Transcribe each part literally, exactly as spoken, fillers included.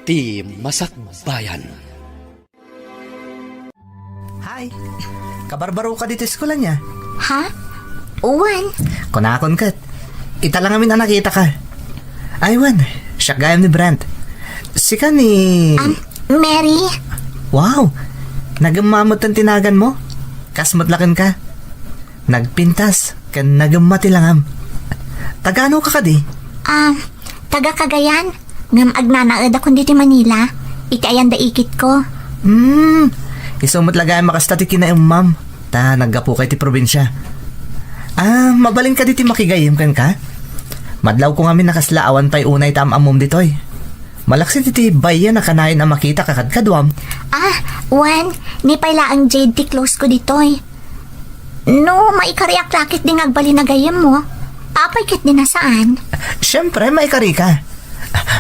ti Masakbayan. Hi! Kabarbaro ka dito eskul ania? Ha? Wen? Kunakon ket. Ita lang amin a nakita ka. Ay, wen, siak gayam ni Brent. Sika ni... Um, Mary. Wow! Nagemma met ti nagan mo? Kas met laken ka? Nagpintas ken nagemma ti langam. Taga-ano ka kadi? Ah, taga Cagayan, ngem agnanaedakon ditoy Manila, iti ayan da ikitko. Hmm, isu met la gayam a kasta ti kinaemmam, ta naggapuka iti probinsia. Ah, mabalin kadi ti makigayyem kenka? Madlawko ngamin a kasla awan pay unay ti am-ammom ditoy. Malaksid iti bayan a kanayon a makita ka kadkaduam. Ah, wen, ni pay laeng Jade ti close ko ditoy. No, maikariak la ketdi nga agbalin a gayyemmo. Apay ketdi a saan? Siyempre, maikarika.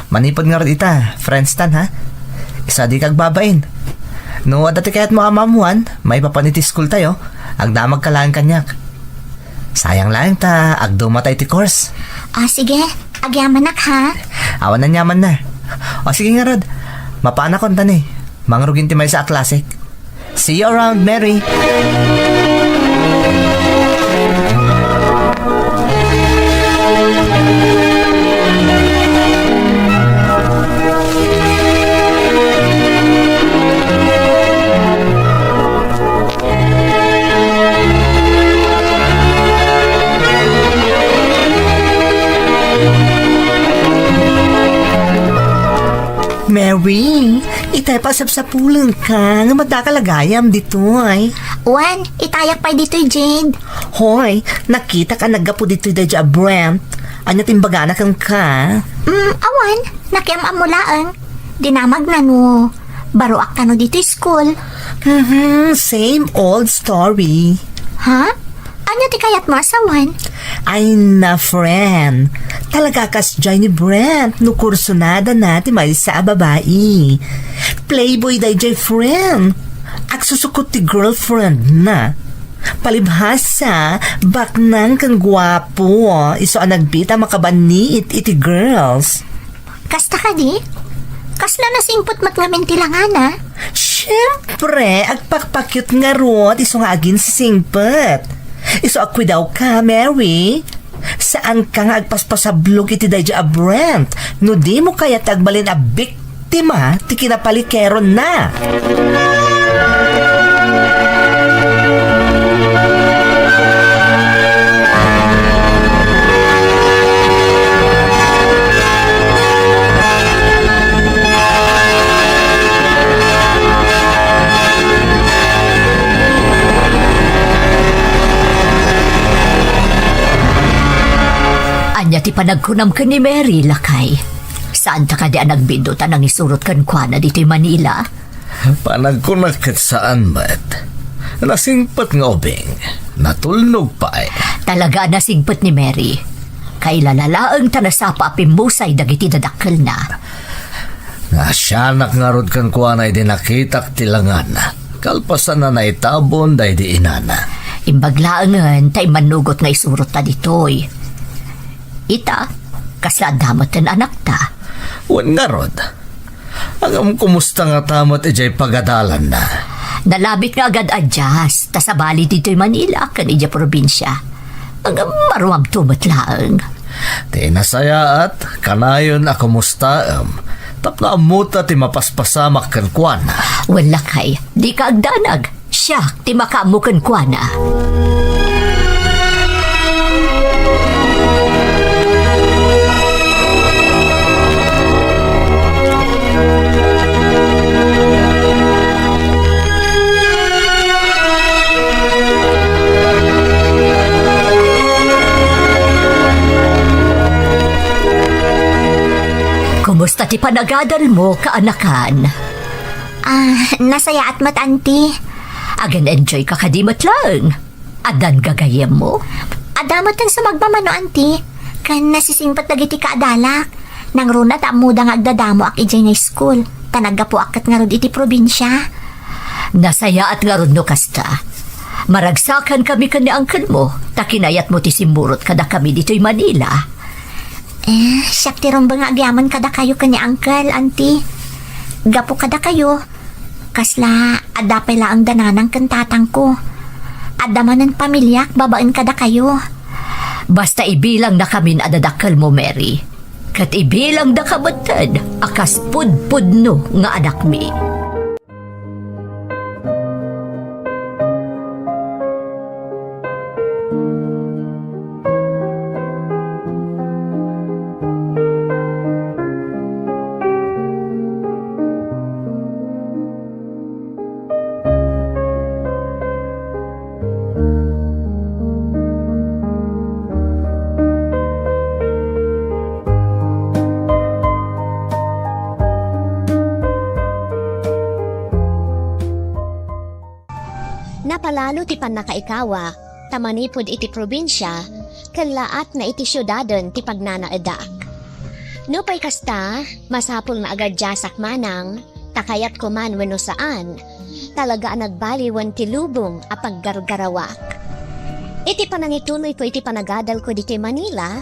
Manipud ngarud ita, friends tan, ha? Isu a dika agbabain. No, adda ti kayatmo a maammuan, maipapan iti school tayo, agdamagka laeng kaniak. Sayang laeng ta agdumata iti course. Ah, sige. Agyamanak, ha? Awan aniamanna. O, sige ngarud. Mapaanakon ta ni. Mangrugin ti maysa a klasek. See you around, Mary. Mary, itay pasapsapulenka, nga madakal a gayam ditoy. Wen, itayak pay ditoy, Jade. Hoy, nakitak a naggapu ditoy daydi a Brent. Ania ti imbagana kenka? Mm, awan, nakiam-ammo laeng. Dinamagna no baroak kano ditoy school. Mhm, same old story. Ha? Ania ti kayatmo a sawen? Ay na, friend. Talaga kasdiay ni Brent no kursunadana ti maysa a babai. Playboy daydiay, friend. Agsusukot ti girlfriendna. Palibhasa, baknang ken guapo. Isu a nagbiit a makabanniit iti girls. Kasta kadi? Kasla nasingpet met ngamin ti langana? Siyempre, agpakpakyut ngarud isu nga aginsisingpet. Isu a kuidawka, Mary. Saanka nga agpaspasablog iti daydi a Brent no dimo kayat ti agbalin a biktima ti kinapalikeronna. Ania ti panagkunam ken ni Mary, lakay? Saanta kadi a nagbiddut a nangisurot kenkuana ditoy Manila? Panagkunak ket saan met. Nasingpet nga ubing. Natulnog pay. Talaga a nasingpet ni Mary. Kailala laeng ta nasapa a pimmusay dagiti dadakkelna. Naasianak ngarud kenkuana idi nakitak ti langan. Kalpasan a naitabon daydi inana. Imbag laengen ta immannugot nga isurotta ditoy. Ita, kasla adda met ti anakta. Wen ngarud, ngem kumusta ngata met idiay pagadalanna? Nalabit nga agad-adjust, ta sabali ditoy Manila ken idiay probinsia. Ngem maruamto met laeng. Ti nasayaat, kanayon a kumustaem, tapno ammota ti mapaspasamak kenkuana. Wen lakay, dika agdanag. Siak ti makaammo kenkuana. Kumusta ti panagadalmo, kaanakan? Ah, nasayaat met, Auntie. Agen-enjoy ka kadi met laeng? Addan gagayyemmo? Adda met ti sumagmamano, Auntie. Ken nasisingpet dagiti kaadalak. Nangruna ta ammoda nga agdadamoak idiay nga school. Ta naggapuak ket ngarud iti probinsia. Nasayaat ngarud no kasta. Maragsakankami ken ni uncle mo, ta kinayatmo ti simmurot kadakami ditoy Manila. Eh, siak ti rumbeng nga agyaman kadakayo ken ni uncle, Auntie. Gapu kadakayo, kasla adda pay laeng da nanang ken tatangko. Adda manen pamiliak babaen kadakayo. Basta ibilangdakamin a dadakkelmo, Mary. Ket ibilangdaka metten a kas pudpudno nga anakmi. Napalalo ti pannakaikawak, ta manipud iti probinsia, kellaatna iti siudaden ti pagnanaedak. Nupay kasta, masapul nga agaddiasak manang, ta kayatko man wenno saan, talaga a nagbaliwen ti lubong a paggargarawak. Iti panangituluyko iti panagadalko ditoy Manila,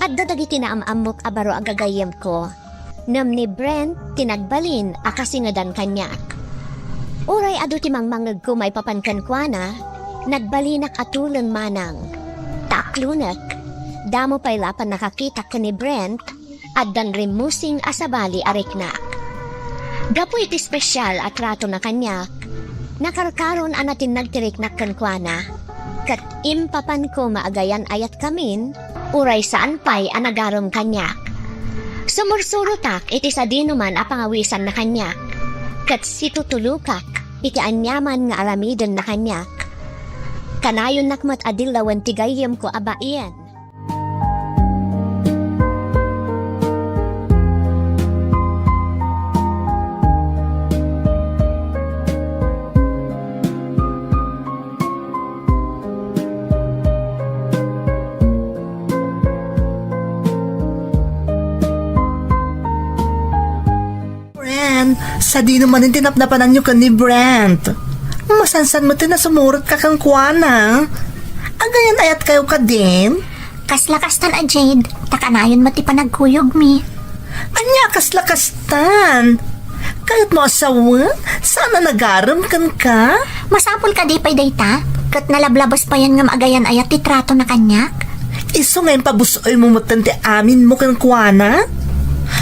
adda dagiti naam-ammok a baro a gagayyemko. Ngem ni Brent ti nagbalin a kasingedan kaniak. Uray adu ti mangmangngegko maipapan kenkuana, nagbalinak a tuleng manang. Ta aklonek, damo pay la a pannakakitak ken ni Brent, addan rimmusing a sabali a riknak. Gapu iti espesial a tratona kaniak, nakarkaron a natinnag ti riknak kenkuana, ket impapanko nga agayan-ayatkamin, uray saan pay a nagarem kaniak. Sumursurotak iti sadinoman a pangawisanna kaniak, ket situtulokak iti aniaman nga aramidenna kaniak. Kanayonnak met a dillawen ti gayyemko a baien. Friend, sadino manen ti napnapananyo ken ni Brent? Masansan met ti nasumurotka kenkuana. Agayan-ayatkayo kadin? Kasla kastan a Jade, ta kanayon met ti panagkuyogmi. Ania kasla kastan? Kayatmo a sawen? Saan a nagarem kenka? Masapul kadi pay dayta? Ket nalablabas payen nga agayan-ayat ti tratona kaniak? Isu nga impabus-oymo metten ti aminmo kenkuana?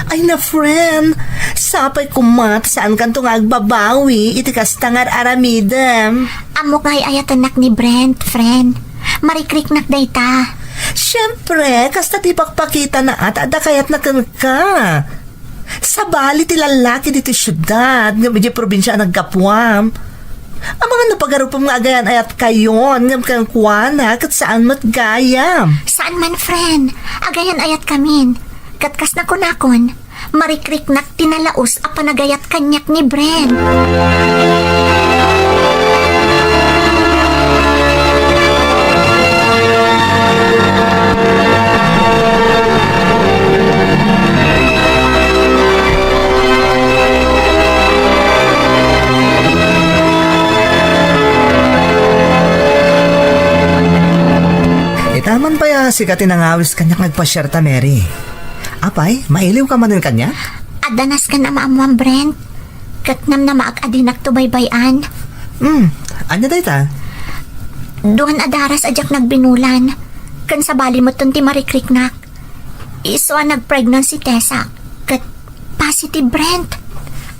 Ay na, friend, sapay koma ta saankanto nga agbabawi iti kasta nga ar-aramidem. Ammok nga ay-ayatennak ni Brent, friend. Marikriknak dayta. Siempre, kasta ti pakpakitana a ta adda kayatna kenka. Sabali ti lallaki ditoy siudad ngem idiay probinsia a naggapuam. Amangan no pagarupem nga agayan-ayatkayon ngem kenkuana ket saan met gayam. Saan man, friend. Agayan-ayatkamin. Ket kas nakunakon, marikriknak ti nalaus a panagayat kaniak ni Brent. Itaman pay a sika ti nangawis kaniak nga agpasiarta, Mary. Apay, mailiwka manen kaniak? Adda nasken a maammoam, Brent. Ket namnamaak a dinakto baybay-an. Hmm, ania dayta? Duan a daras a diak nagbinulan. Ken sabali metten ti marikriknak. Isu a nag-pregnancy test-ak. Ket positive, Brent.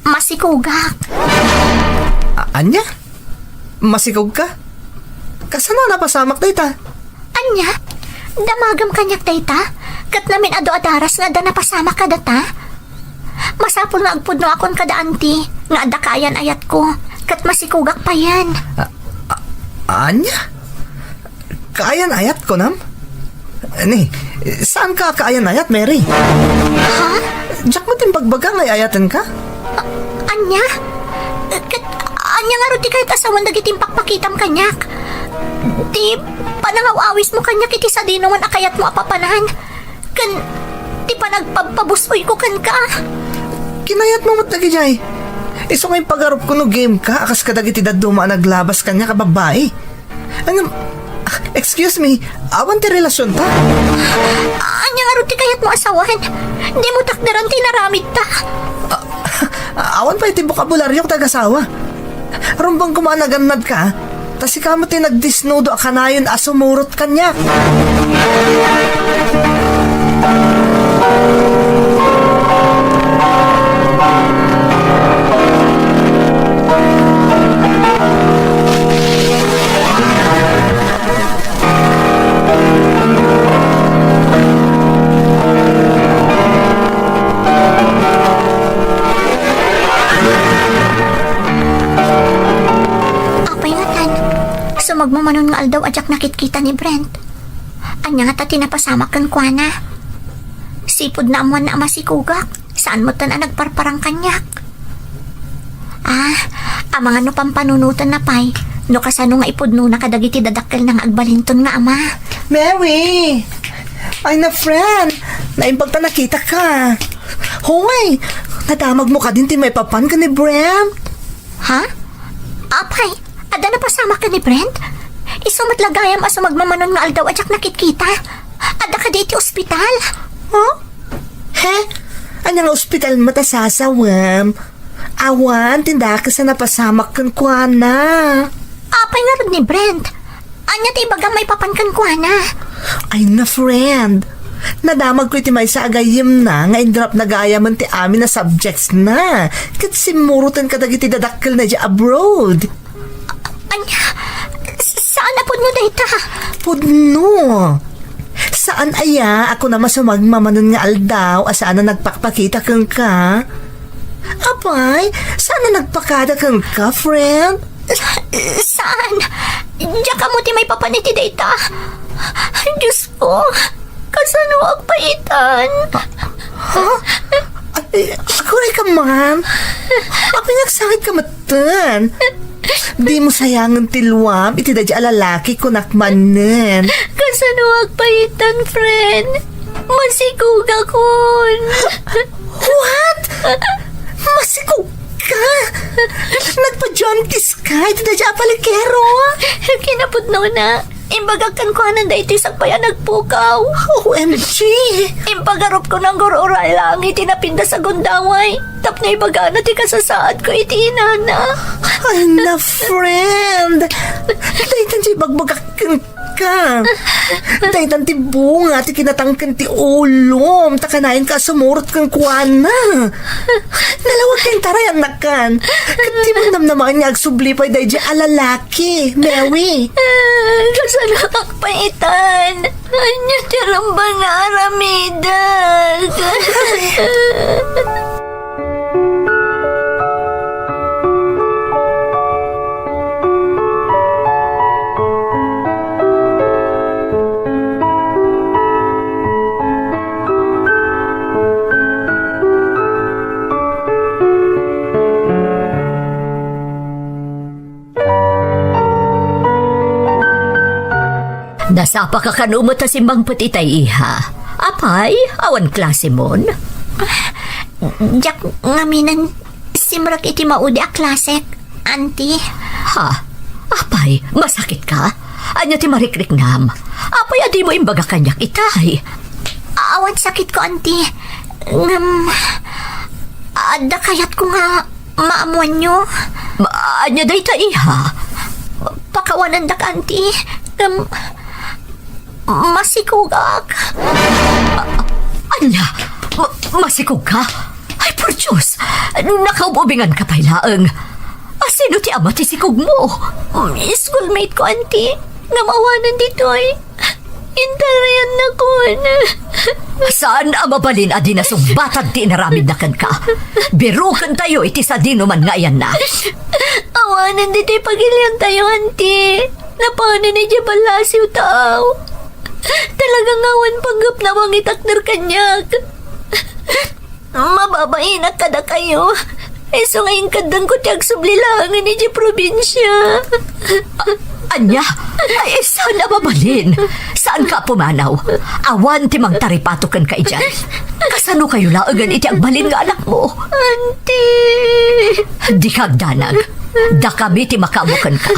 Masikogak. A-, ania? Masikogka? Kasano a napasamak dayta? Ania? Damagem kaniak dayta? Ket namin adu a daras nga adda napasamak kadata? Masapul nga agpudnoakon kada anti nga adda kaayan-ayatko, ket masikogak payen. A-, a-, ania? Kaayan-ayat, kunam? Ni, saanka kaayan-ayat, Mary? Ha? Diak met imbagbaga nga ay-ayatenka? A-, ania? Ket ania ngarud ti kayat a sawen dagiti impakpakitam kaniak? Ti panangaw-awismo kaniak iti sadinoman a kayatmo a papanan? Ken ti panagpabpabus-oyko kenka? Kinayatmo met dagidiay. Isu nga impagarupko no game ka a kas kadagiti dadduma a naglabas kaniak a babbai. Ngem, excuse me, awan ti relasionta? Ania ngarud ti kayatmo a sawen? Dimo takderan ti inaramidta. A-, Pay ti bokabulario ket agasawa. Rumbeng koma a nagannadka, ta sika met ti nagdisnudo a kanayon a sumurot kaniak. Apay ngatan, sumagmamanon nga aldaw a diak nakitkita ni Brent. Ania ngata ti napasamak kenkuana? Sipud naammoanna a masikogak, saan metten a nagparparang kaniak. Ah, amangan no pampanunotenna pay, no kasano nga ipudnona kadagiti dadakkelna nga agbalinton nga ama. Mary! Ay na, friend! Naimbag ta nakitaka. Hoy! Nadamagmo kadin ti maipapan ken ni Brent? Ha? Apay, adda napasamak ken ni Brent? Isu met la gayam a sumagmamanon nga aldaw a diak nakitkita. Adda kadi iti ospital. Huh? He? Ania nga ospital met a sasawem? Awan ti dakes a napasamak kenkuana. Apay ngarud ni Brent? Ania ti ibagam maipapan kenkuana? Ay na, friend. Nadamagko iti maysa a gayyemna nga in-dropna gayamen ti amin a subjectsna. Ket simmuroten kadagiti dadakkelna idiay abroad. Ania? S-, saan a pudno dayta? Pudno. Saan aya a kunam a sumagmamanon nga aldaw a saan a nagpakpakita kenka? Apay, saan a nagpakada kenka, friend? Saan? Diak ammo ti maipapan iti dayta. Diyos ko, kasano agpaitan? Ha? Ay, aguray ka man. Apay nga agsangit ka metten. Dimo sayangen ti luam iti daydiay a lalaki, kunak manen. Kasano agpaitan, friend? Masikogakon. What? Masikog ka? Nagpa-jaundice ka iti daydiay a palikero? Kinapudnona, imbagak kenkuana daytoy sakbay a nagpukaw. O M G! Impagarupko nga agur-ura lang iti napintas a gundaway tapno ibagana ti kasasaadko iti inana. Ay na, friend! Daytan ti ibagbagak kenka. Daytan ti bunga ti kinatangken ti ulom, ta kanayon ka a sumurot kenkuana. Nalawag ka intarayan nakan. Ket di mo namnamaen nga agsubli pay daydiay a lalaki, Mary. Kasano agpaitan? Ania ti rumbeng nga aramidek? Nasapaka kano met a simmangpet itay, iha? Apay, awan klasemon? Diak ngamin a simrek iti maudi a klasek, Auntie. Ha? Apay, masakitka? Ania ti marikriknam? Apay a dimo imbaga kaniak itay? Awan sakitko, Auntie. Ngem, adda kayatko nga maammoanyo. Ma-, ania dayta, iha? Pakawanandak, Auntie. Ngem, masikogak. A-, ania? Ma-, masikogka? Ay, por Dios! Nakaub-ubinganka pay laeng. A, sino ti ama ti sikogmo? Schoolmate ko, Auntie. Ngem awanen ditoy. Intarayannakon. Saan a mabalin a di nasungbatad ti inaramidna kenka. Birokentayo iti sadinoman nga ayanna. Awanen ditoy pagiliantayo, Auntie. Napanen idiay ballasiw ta aw. Talaga nga awan panggepna a mangitakder kaniak. Mababainak kadakayo. Isu nga inkaddanko ti agsubli laengen idiay probinsia. Ania? Ay, saan a mabalin? Saanka a pumanaw? Awan ti mangtaripato kenka idiay. Kasano kayo laengen iti agbalin nga anakmo? Auntie! Dika agdanag. Dakami ti makaammo kenka.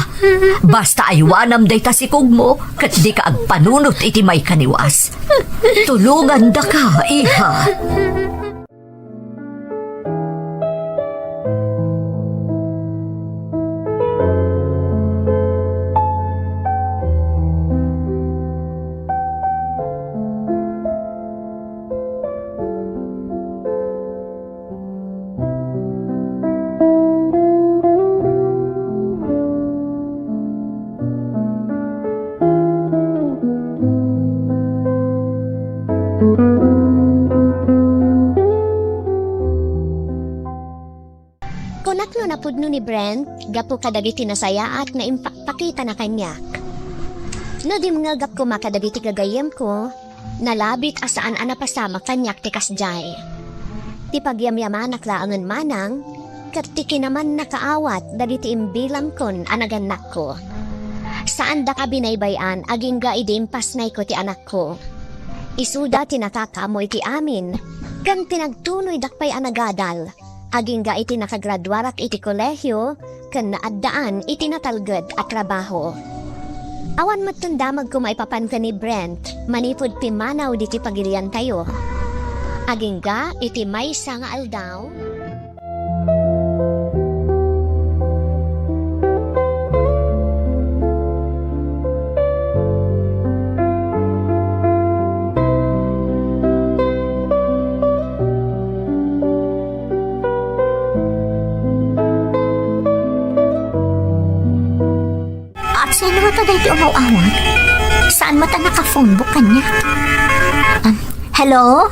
Basta aywanam dayta sikogmo, ket dika agpanunot iti maikaniwas. Tulongandaka, iha. Kunak no napudno ni Brent gapu kadagiti nasayaat nga impakpakitana kaniak. No dimngegak koma kadagiti gagayyemko, nalabit a saan a napasamak kaniak ti kasdiay. Ti pagyamyamanak laengen manang, ket ti kinamannakaawat dagiti imbilangkon a nagannakko. Saandak a binaybay-an agingga idi impasnayko ti anakko. Isuda ti nakakaammo iti amin, ken pinagtunoydak pay a nagadal, agingga iti nakagraduarak iti kolehio ken naaddaan iti natalged a trabaho. Awan metten damagko maipapan ken ni Brent manipud pimmanaw ditoy pagiliantayo. Agingga iti maysa nga aldaw, At sino ta daytoy umaw-awag? Saan met a naka-phone book kaniak? Um, hello?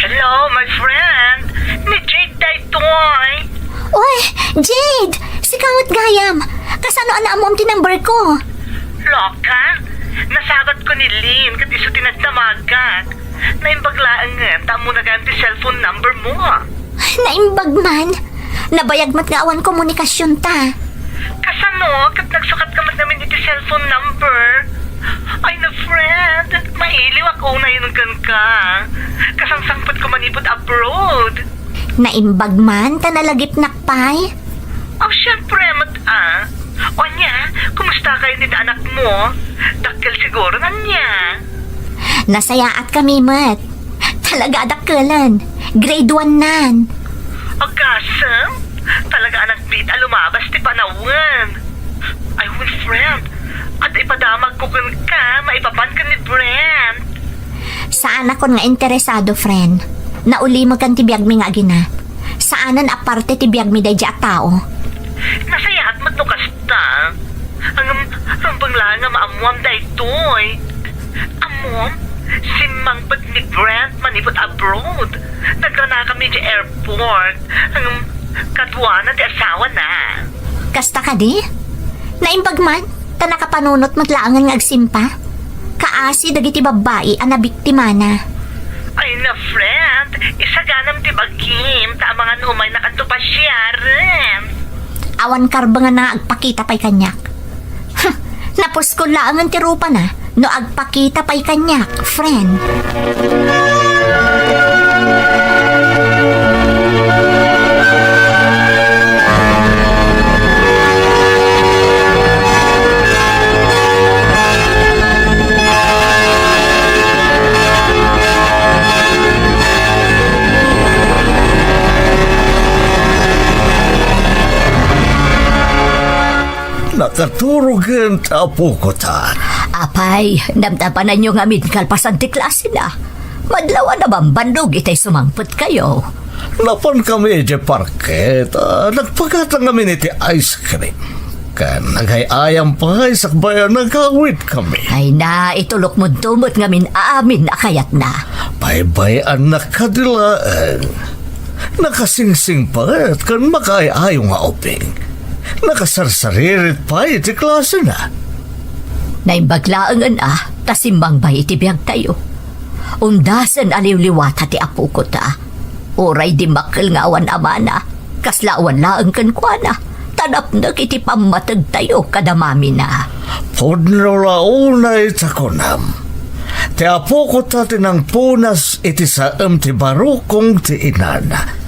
Hello, my friend! Ni Jade daytoy! Uy, Jade! Sika met gayam! Kasano a naammoam ti number ko? Loka? Nasabat ko ni Lynn ket isu ti nagdamagak. Naimbag laengen ta ammona gayam ti cellphone number mo. Naimbag man? Nabayag met nga awan komunikasionta. Kasano ket nagsukatka met ngamin iti cellphone number? Ay na, friend, mailiwak unay no kenka. Kasangsangpetko manipud abroad. Naimbag man ta nalagipnak pay? Aw, siyempre met a. Ania, kumusta kayo ni anak mo? Dakkel siguro, ania? Nasayaatkami met. Talaga a dakkelen. Grade one nan. Agasem? Talaga a nagbiit a lumabas ti panawen. Ay, wen, friend. Adda ipadamagko kenka, maipapan ken ni Brent. Saanakon nga interesado, friend. Naulimekan ti biagmi nga agina. Saanen a parte ti biagmi daydiay a tao. Nasayaat met no kasta. Ngem, rumbeng laeng nga maammoam daytoy. Ammom, simmangpet ni Brent manipud abroad. Nagranakami idiay airport. Ngem, kaduana ti asawana. Kasta kadi? Naimbag man, ta nakapanunot met laengen nga agsimpa. Kaasi dagiti babbai a nabiktimana. Ay na, friend, isaganam ti bagim, ta amangan umaynakto pasiaren. Awan karbengenna nga agpakita pay kaniak. Huh, napuskol laengen ti rupana no agpakita pay kaniak, friend. Nakaturogen ti apokota. Apay, napnapananyo ngamin kalpasan ti klasena. Madlaw a nabambannog itay sumangpetkayo. Napankami idiay parke, ta nagpagatang ngamin iti ice cream. Ken agay-ayam pay sakbay a nagawidkami. Ay na, itulokmonto met ngamin amin a kayatna. Baybay-annak kadi laeng. Nakasingsingpet ken makaay-ayo nga ubing. Nakasarsaririt pay ti klasena. Naimbag laengen a ta simmangbay iti biagtayo. Undasen a liwliwata ti apokota. Uray dimmakkel nga awan amana, kasla awan laeng kenkuana, ta napnek iti pammategtayo kada mamina. Pudno la unay ta kunam. Ti apokota ti nangpunas iti saem ti barukong ti inana.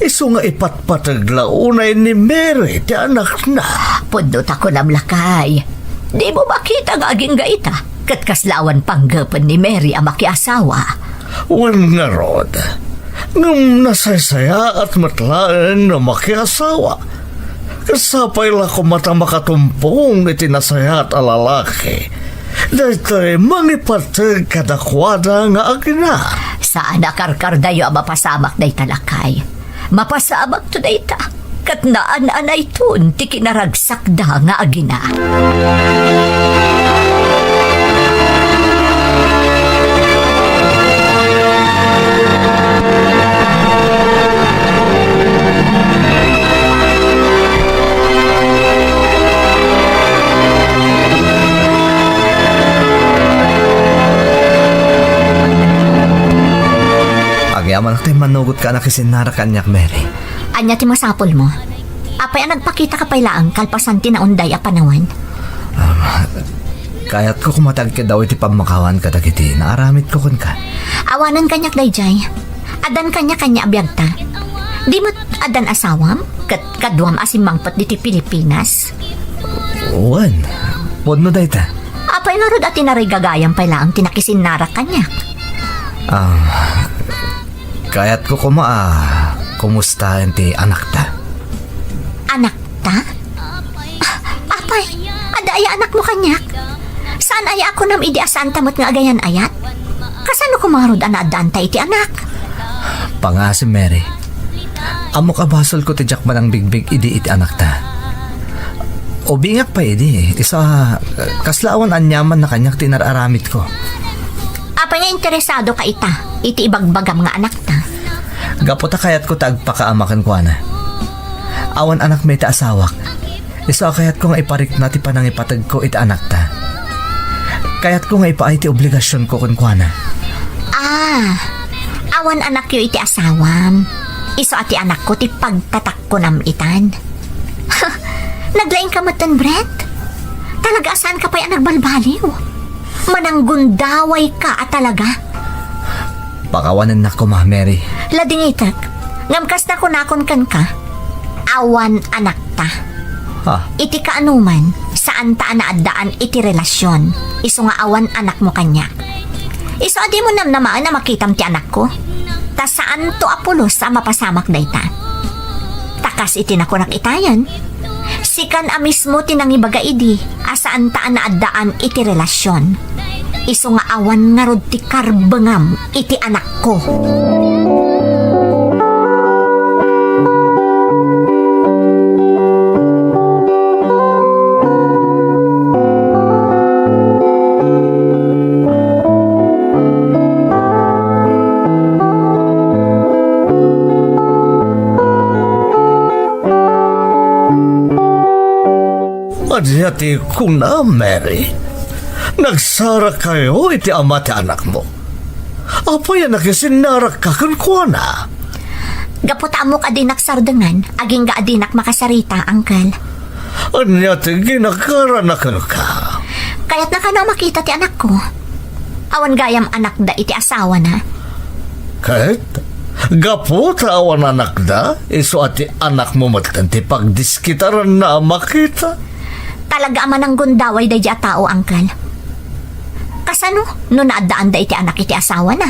Isu nga ipatpateg la unay ni Mary ti anakna. Pudno ta kunam, lakay. Dimo makita nga agingga ita, ket kasla awan panggepen ni Mary a makiasawa. Wen ngarud, ngem nasaysayaat met laeng no makiasawa. Ket sapay la koma ta makatumpong iti nasayaat a lalaki. Daytoy mangipateg kadakuada nga agina. Saan a karkardayo a mapasamak dayta, lakay. Mapasamakto dayta, ket naan-anayton ti kinaragsakda nga agina. Manak tay manugot ka a nakisinnarak kaniak, Mary. Ania ti masapulmo? Apay a nagpakitaka pay laeng kalpasan ti naunday a panawen? Kayatko koma ti agkiddaw iti pammakawan kadagiti naaramidko kenka. Awanen kaniak daydiay. Addan kaniak ania a biagta? Di met addan asawam? Ket kaduam a simmangpet ditoy Pilipinas? Wen, pudno dayta. Apay ngarud a tinarigagayam pay laeng ti nakisinnarak kaniak? Ah, kayatko koma a kumustaen ti anakta. Anakta? Ah, apay, adda aya anakmo kaniak? Saan aya a kunam idi a saanta met nga agayan-ayat? Kasano koma ngarud a naaddaanta iti anak? Pangasim, Mary. Ammok a basolko ti diak manangbigbig idi iti anakta. Ubingak pay idi, isu a, kasla awan aniamanna kaniak ti inar-aramidko. Apay nga interesadoka ita iti ibagbagam nga anakta? Gapu ta kayatko ti agpakaama kenkuana. Awan anakmi iti asawak. Isu a kayatko nga iparikna ti panangipategko iti anakta. Kayatko nga ipaay ti obligasionko kenkuana. Ah, awan anakyo iti asawam. Isu a ti anakko ti pagtatakkonam itan. Naglaingka metten, Brent? Talaga a saanka pay a nagbalbaliw. Mananggundawayka a talaga. Pakawanennak koma, Mary. Ladingitek, ngem kas nakunakon kenka, awan anakta. Ah. Iti kaanoman, saanta a naaddaan iti relasion, isu nga awan anakmo kaniak. Isu a dimo namnamaen a makitam ti anakko. Ta saanto a pulos a mapasamak dayta. Ta kas iti nakunak itayen, sikan a mismo ti nangibaga idi a saanta a naaddaan iti relasion. Isu nga awan ngarud ti karbengam iti anakko. Ania ti kunam, Mary? Nagsarakayo iti ama ti anakmo. Apay a nakisinnarakka kenkuana? Gapu ta ammok a dinak sardengan, agingga a dinak makasarita, Uncle. Ania ti ginagarana kenka? Kayatna kano a makita ti anakko. Awan gayam anakda iti asawana. Ket gapu ta awan anakda, isu a ti anakmo metten ti pagdiskitaranna a makita. Talaga a mananggundaway daydi a tao, Uncle. Kasano no naaddaanda iti anak iti asawana?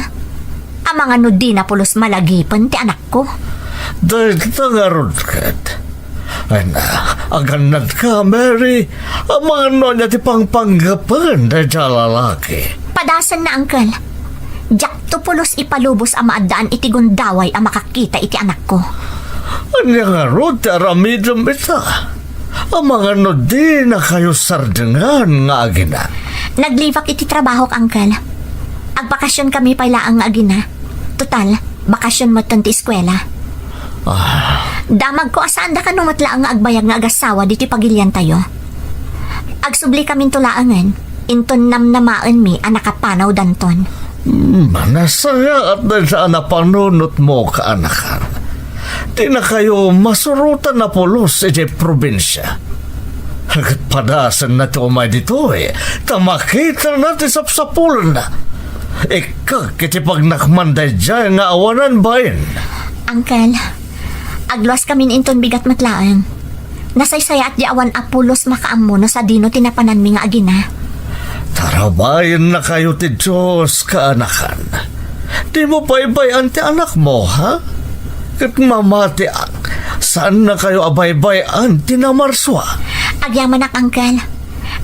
Amangan no dina pulos malagipen ti anakko. Dayta ngarud ket. Ay na, agannadka, Mary. Amangan no ania ti pangpanggapen dayta a lalaki. Padasenna, Uncle. Diakto pulos ipalubos a maaddaan iti gundaway a makakita iti anakko. Ania ngarud ti aramidem ita? Amangan no dinakayo sardengan nga agina. Naglibak iti trabahok, Uncle. Agbakasionkami pay laeng nga agina. Total, bakasion metten ti eskuela. Ah. Damagko a saanda kano met laeng nga agbayag nga agassawa ditoy pagiliantayo. Agsubli kaminto laengen, inton namnamaenmi a nakapanawdanton. Hmm, nasayaat dayta a napanunotmo, kaanakan. Dinakayo masurotan a pulos idiay probinsia. Ket padasenna ti umay ditoy, ta makitana ti sapsapulenna. Ikkak iti pagnakman daydiay nga awanan bain. Uncle, agluaskamin inton bigat met laeng. Nasaysayaat di awan a pulos makaammo no sadino ti napananmi nga agina. Tarabayennakayo ti Dios, kaanakan. Dimo baybay-an ti anakmo, ha? Ket mamatiak, saannakayo a baybay-an ti namarsua. Agyamanak, Uncle.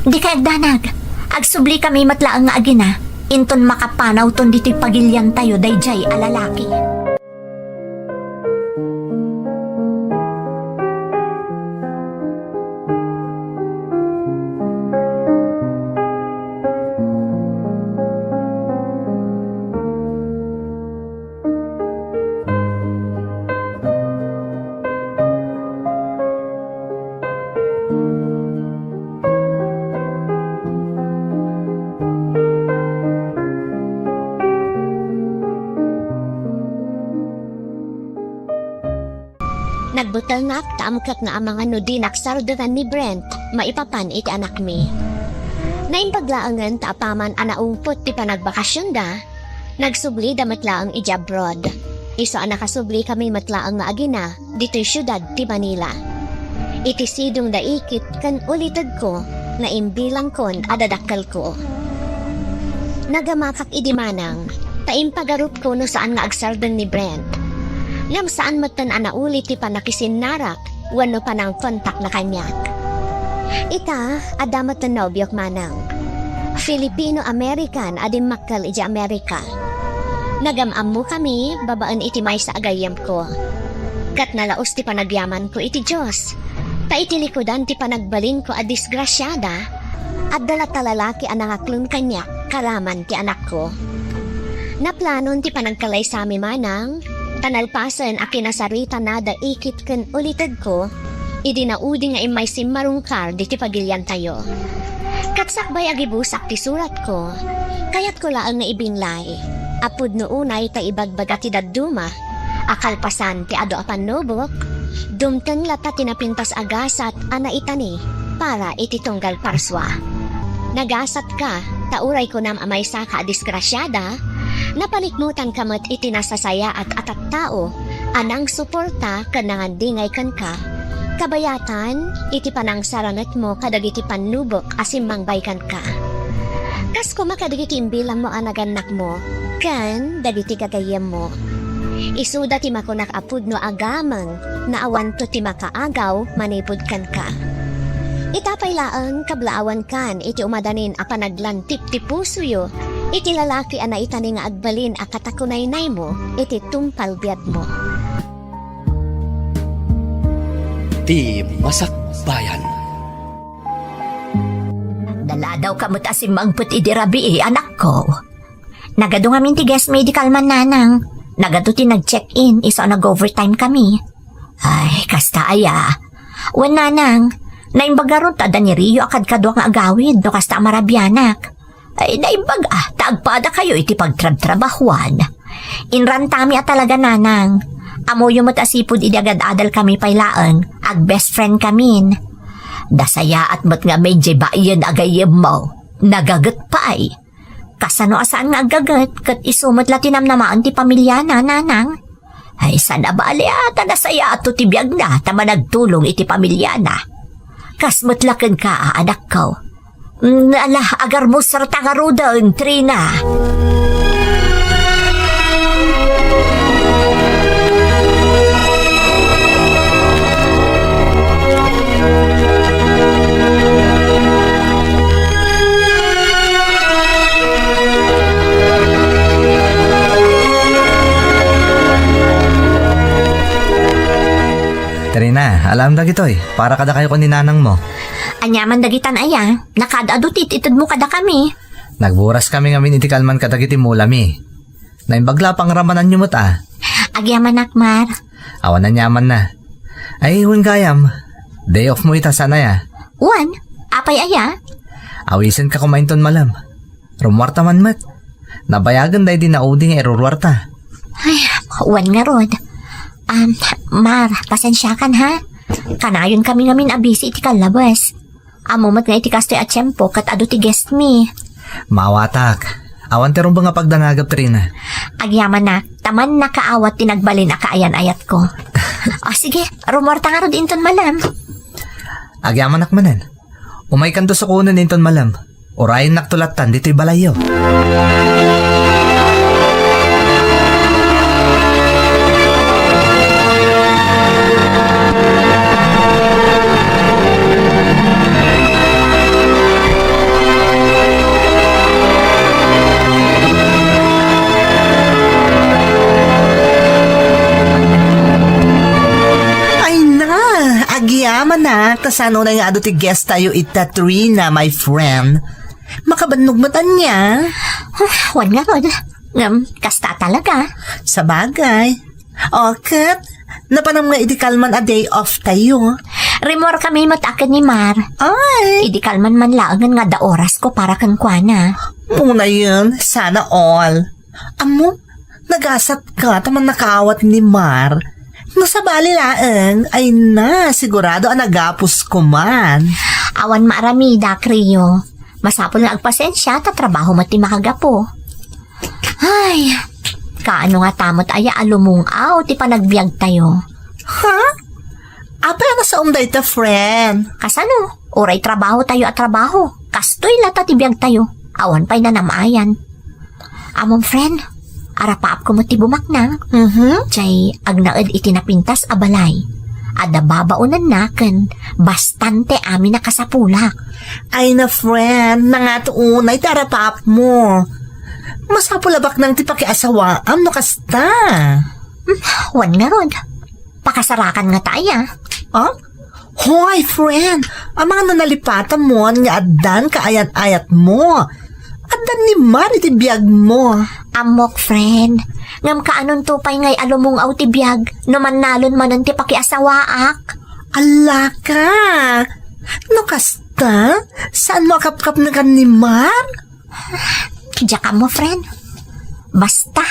Dikay agdanag. Agsublikami met laeng nga agina, inton makapanawton ditoy pagiliantayo daydiay a lalaki. Nagbutelnak ta amkek nga amangan no dinak sardengan ni Brent maipapan iti anakmi. Naimbag laengen ta apaman a naungpot ti panagbakasionda, nagsublida met laeng idiay abroad. Isu a nakasublikami met laeng nga agina ditoy siudad ti Manila. Iti sidongda ikit ken ulitedko nga imbilangkon a dadakkelko. Nagamakak idi manang, ta impagarupko no saan nga agsardeng ni Brent. Ngem saan metten a nauli ti pannakisinnarak wenno panangkontakna kaniak. Ita, adda metten nobiok manang. Filipino-American a dimmakkel idiay Amerika. Nagam-ammokami babaen iti maysa a gayyemko. Ket nalaus ti panagyamanko iti Dios, ta iti likudan ti panagbalinko a disgrasiada, adda latta lalaki a nangaklon kaniak karaman ti anakko. Naplanon ti panagkalaysami manang, ta nalpasen a kinasaritanada ikit ken ulitedko, idi naudi nga immay simmarungkar ditoy pagiliantayo. Ket sakbay a gibusak ti suratko, kayatko laeng nga ibinlay a pudno unay ta ibagbaga ti dadduma a kalpasan ti adu a pannubok, dumteng latta ti napintas a gasat a naitani para iti tunggal parsua. Nagasatka, ta uray kunam a maysaka a disgrasiada, napanikmutanka met iti nasasayaat a tattao a nangsuporta ken nangandingay kenka, kabayatan iti panangsarangetmo kadagiti pannubok a simmangbay kenka. Kas koma kadagiti imbilangmo a nagannakmo ken dagiti gagayyemmo. Isuda ti makunak a pudno a gameng nga awanto ti makaagaw manipud kenka. Ita pay laeng, kablaawankan iti umadanin a panaglantip ti pusoyo iti lalaki a naitani nga agbalin a katakunaynaymo iti tungpal biagmo. Ti Masakbayan. Naladawka met a simmangpet idi rabii, anakko. Nagadu ngamin ti guest mi idi kalman, nanang. Nagadu ti nag-check-in, isu a nag-overtime kami. Ay, kasta aya. Wen, nanang, naimbag ngarud ta adda ni Rio a kadkadua nga agawid no kasta a marabianak. Ay, naimbag a, ta agpadakayo iti pagtrabtrabahuan. Inrantami a talaga, nanang. Ammoyo met a sipud idi agad-adal kami pay laeng, ag-best friend kamin. Nasayaat met ngamin diay baien a gayyemmo. Nagaget pay. Kasano a saan nga aggaget, ket isu met la ti namnamaen ti pamiliana, nanang. Ay, saan a bale a, ta nasayaato ti biagna, ta managtulong iti pamiliana. Kas met la kenka, a, anakko. Mm, ala, agarmusarta ngaruden, Trina. Trina, alaem dagitoy. Para kadakayo ken ni nanangmo. Aniaman dagitan aya? Nakaad-adu ti it-itedmo kadakami. Nagburas kami ngamin iti kalman kadagiti mulami. Naimbag la a pangramananyo met a. Agyamanak, Mar. Awan aniaman na. Ay, wen gayam. Day off mo ita, saan aya? Wen, apay aya? Awisenka koma inton malem. Rummuarta man met. Nabayagen daydi naudi nga iruruarta. Ay, wen ngarud. Um, Mar, pasensiakan ha. Kanayon kami ngamin a busy iti kallabes. Ammo met nga iti kastoy a tiempo ket adu ti guest mi. Maawatak. Awan ti rumbeng a pagdanagep, Trina. Agyamanak, ta mannakaawat ti nagbalin a kaayan-ayatko. O, sige, rummuarta ngarud inton malem. Agyamanak manen. Umaykanto sukonen inton malem. Urayennakto lattan ditoy balayyo. Ay na, agyamanak, ta saan unay nga adu ti guest tayo ita, Trina, my friend. Makabannog met ania? Ah, wen ngarud. Ngem, kasta talaga. Sabagay. O, ket, napanam nga idi kalman a day off tayo. Rimmuar kami met a ken ni Mar. Ay! Idi kalman man laengen nga adda orasko para kenkuana. Munayen, sana all. Ammom, nagasatka ta mannakaawat ni Mar. No sabali laeng, ay na, sigurado a nagapos ko man. Awan maaramida, Cleo. Masapul nga agpasensia ta trabaho met ti makagapu. Ay, kaano ngata met aya a lumung-aw ti panagbiagtayo? Ha? Apay a nasaom dayta, friend? Kasano? Uray trabaho tayo a trabaho. Kastoy latta ti biagtayo. Awan pay nanam-ayan. Ammom, friend, arapaapko met ti bumaknang. Mhm. Jay agnaed iti napintas a balay. Adda babaonanna ken bastante amin a kasapulak. Ay na, friend, nangato unay ti arapaapmo. Masapul a baknang ti pakiasawaam no kasta. Hmm, wen ngarud. Pakasarakan ngata aya. Ah? Hoy, friend! Amangan no nalipatam mon nga addan kaayan-ayatmo. Addan ni Mar iti biagmo. Ammok, friend. Ngem kaanonto pay ngay a lumung-aw ti biag no mannalon manen ti pakiasawaak? Allaka! No kasta, saanmo a kapkapnekan ni Mar? Diak ammo, friend. Basta,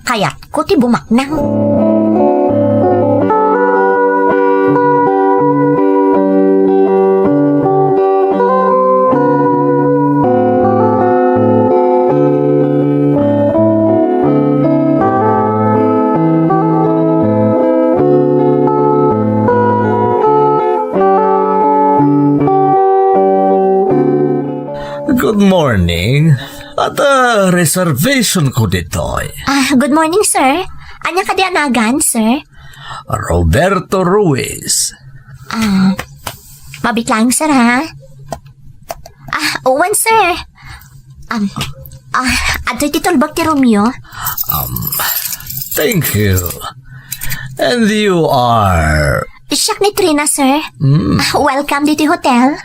kayatko ti bumaknang. Good morning. Adda reservation ko ditoy. Ah, good morning, sir. Ania kadi a nagan, sir? Roberto Ruiz. Ah, mabit lang, sir, ha? Ah, wen, sir. Um, ah, adtoy ti tulbek ti roomyo. Um, thank you. And you are? Siak ni Trina, sir. Hmm. Ah, welcome ditoy hotel.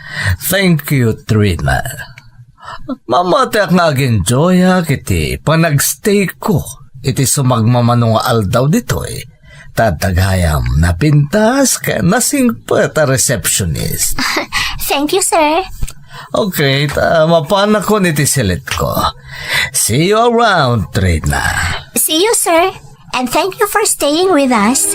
Thank you, Trina. Mamatiak nga ag-enjoyak iti panagstay ko iti sumagmamano nga aldaw ditoy. Ta adda gayam napintas ken nasingpet a receptionist. Thank you, sir. Okay, ta mapanakon iti silitko. See you around, Trina. See you, sir. And thank you for staying with us.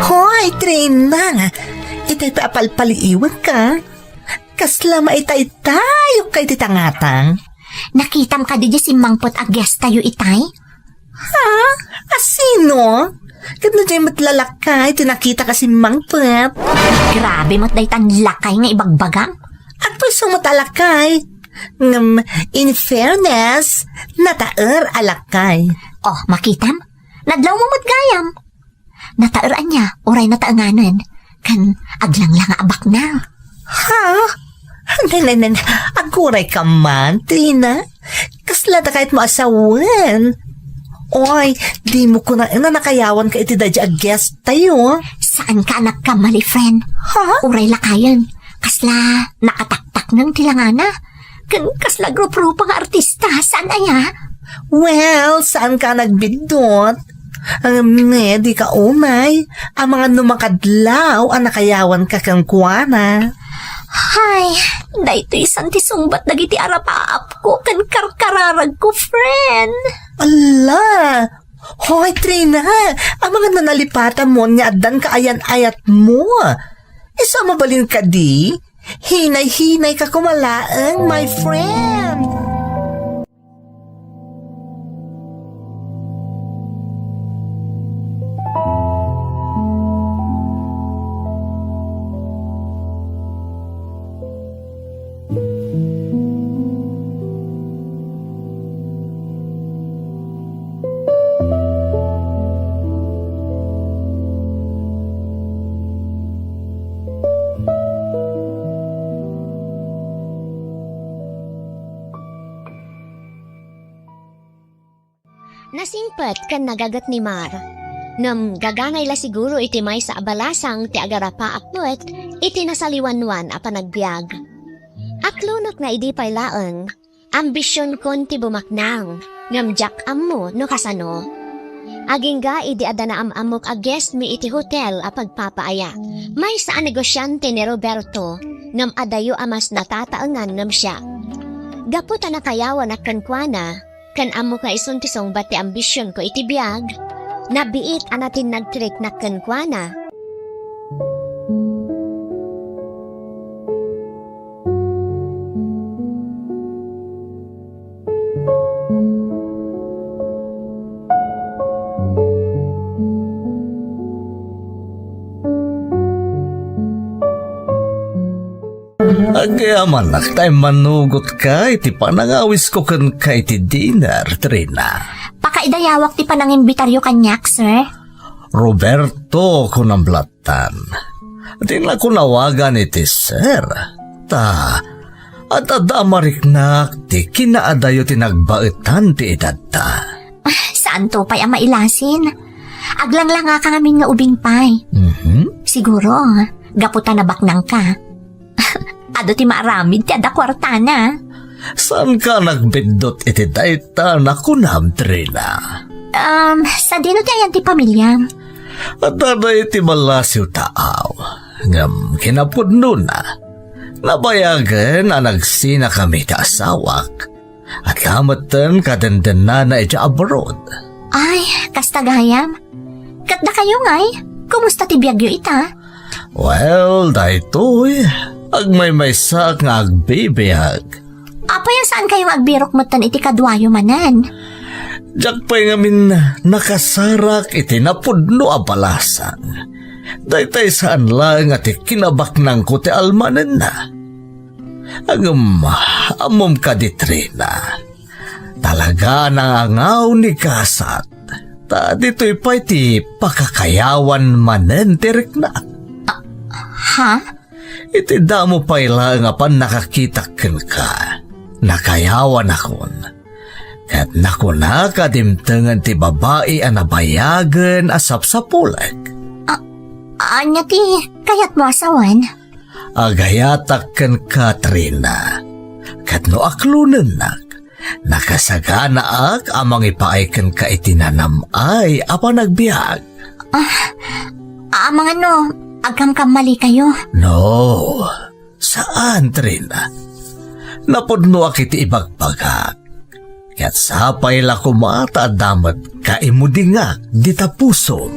Hoy, Trina! Itay pay a palpaliiwanka. Kasla maitaytayokka iti tangatang. Nakitam kadi diay simmangpet a guest tayo itay? Ha? A sino? Ket no diay met lakay ti nakitak a simmangpet? Grabe met daytan lakay nga ibagbagam. Agpayso met a lakay. Ngem, in fairness, nataer a lakay. Oh, makitam? Nadlawmo met gayam. Nataer ania, uray nataenganen, ken aglanglang a baknang. Ha? Nen, nen, nen, agurayka man, Trina. Kasla dakayatmo a sawen. Oy, dimo kunaen a nakayawanka iti daydiay a guest tayo. Saanka a nagkamali, friend. Ha? Uray lakayen. Kasla nakataktakneng ti langana. Ken kasla grupo-grupo nga artista, saan aya? Well, saanka a nagbiddut? Ngem ne, dika umay. Amangan no makadlaw a nakayawanka kenkuana. Hay, daytoy san ti sungbat dagiti arapaapko ken karkararagko, friend. Ala! Hoy, Trina! Amangan no nalipatam mon nga addan kaayan-ayatmo. Isu a mabalin kadi? Hinay-hinayka koma laeng, my friend! Nasingpet ken nagaget ni Mar. Ngem gagangay la siguro iti maysa a balasang ti agarapaak met iti nasaliwanwan a panagbiag. A Aklonekna idi pay laeng, ambisionkon ti bumaknang, ngem diak ammo no kasano. Agingga idi adda naam-ammok a guest mi iti hotel a pagpapaayak. Maysa a negosiante ni Roberto, ngem adayo a mas natataengan ngem siak. Gapu ta nakayawanak kenkuana, ken ammok nga isun ti sungbat ti ambisionko iti biag, nabiit a natinnag ti riknak kenkuana. Agyamanak ta immanugotka iti panangawisko kenka iti dinner, Trina. Pakaidayawak ti panangimbitaryo kaniak, sir. Roberto, kunam lattan. Dina ko nawagan iti sir. Ta, adda a mariknak ti kinaadayo ti nagbaetan ti edadda. Ah, saanto pay a mailasin. Aglanglangaka ngamin nga ubing pay. Mhm. Siguro, gapu ta nabaknangka. Adu ti maaramid ti adda kuartana. Saanka nagbiddut iti dayta a kunam, Trina? Um, sadino ti ayan ti pamiliam? Adda dayta a ballasiw taaw, ngem kinapudnona, nabayagen a nagsinakami ti asawak. Adda metten kadendennana idiay abroad. Ay, kasta gayam. Ket dakayo ngay, kumusta ti biagyo ita? Well, daytoy, agmaymaysaak nga agbibiag. Apay a saankayo nga agbirok metten iti kaduayo manen? Diak pay ngamin nakasarak iti napudno a balasang. Daytay saan laeng a ti kinabaknangko ti almanenna. Ngem, ammom kadi, Trina, talaga a nangangaw ni gasat, ta ditoy pay ti pakakayawan manen ti riknak. Ah, ha? Iti damo pay laeng a pannakakitak kenka, nakayawanakon. Ket nakunak a dimtengen ti babai a nabayagen a sapsapulek. A-, ania ti kayatmo a sawen? Agayatak kenka, Trina. Ket no aklonennak, nakasaganaak a mangipaay kenka iti nanam-ay a panagbiag. Ah, amangan no agkamkammalikayo? No, saan, Trina. Napudnoak iti ibagbagak. Ket sapay la koma ta adda met kaimudingak dita pusom.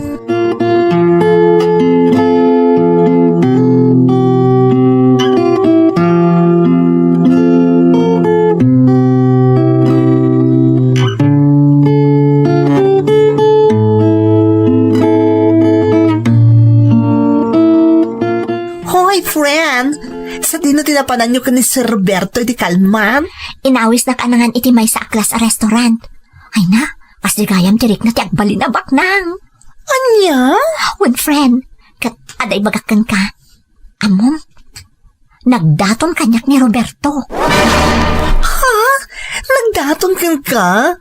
Hoy, friend! Sadino ti napananyo ken ni Sir Roberto idi kalman? Inawisnak a nangan iti maysa a class a restaurant. Ay na, kas di gayam ti rikna ti agbalin a baknang. Ania? Wen, friend, ket adda ibagak kenka. Ammom, nagdaton kaniak ni Roberto. Ha? Nagdaton kenka?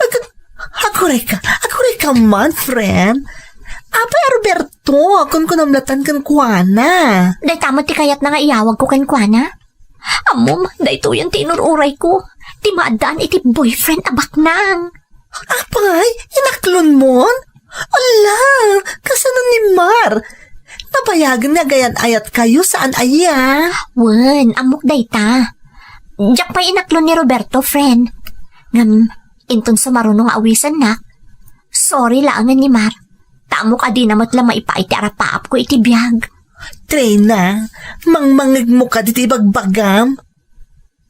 Ag-, agurayka, agurayka man, friend. Apay a Roberto, kunkunam lattan kenkuana. Dayta met ti kayatna nga iyawagko kenkuana. Ammom, daytoyen ti inur-urayko. Ti maaddaan iti boyfriend a baknang. Apay, inaklonmon? Ala, kasano ni Mar? Nabayagen nga agayan-ayatkayo, saan aya? Wen, ammok dayta. Diak pay inaklon ni Roberto, friend. Ngem, inton sumaruno nga awisennak, sorry laengen ni Mar. Ta ammok a dina met la maipaay ti arapaapko iti biag. Trina, mangmangegmo kadi ti ibagbagam.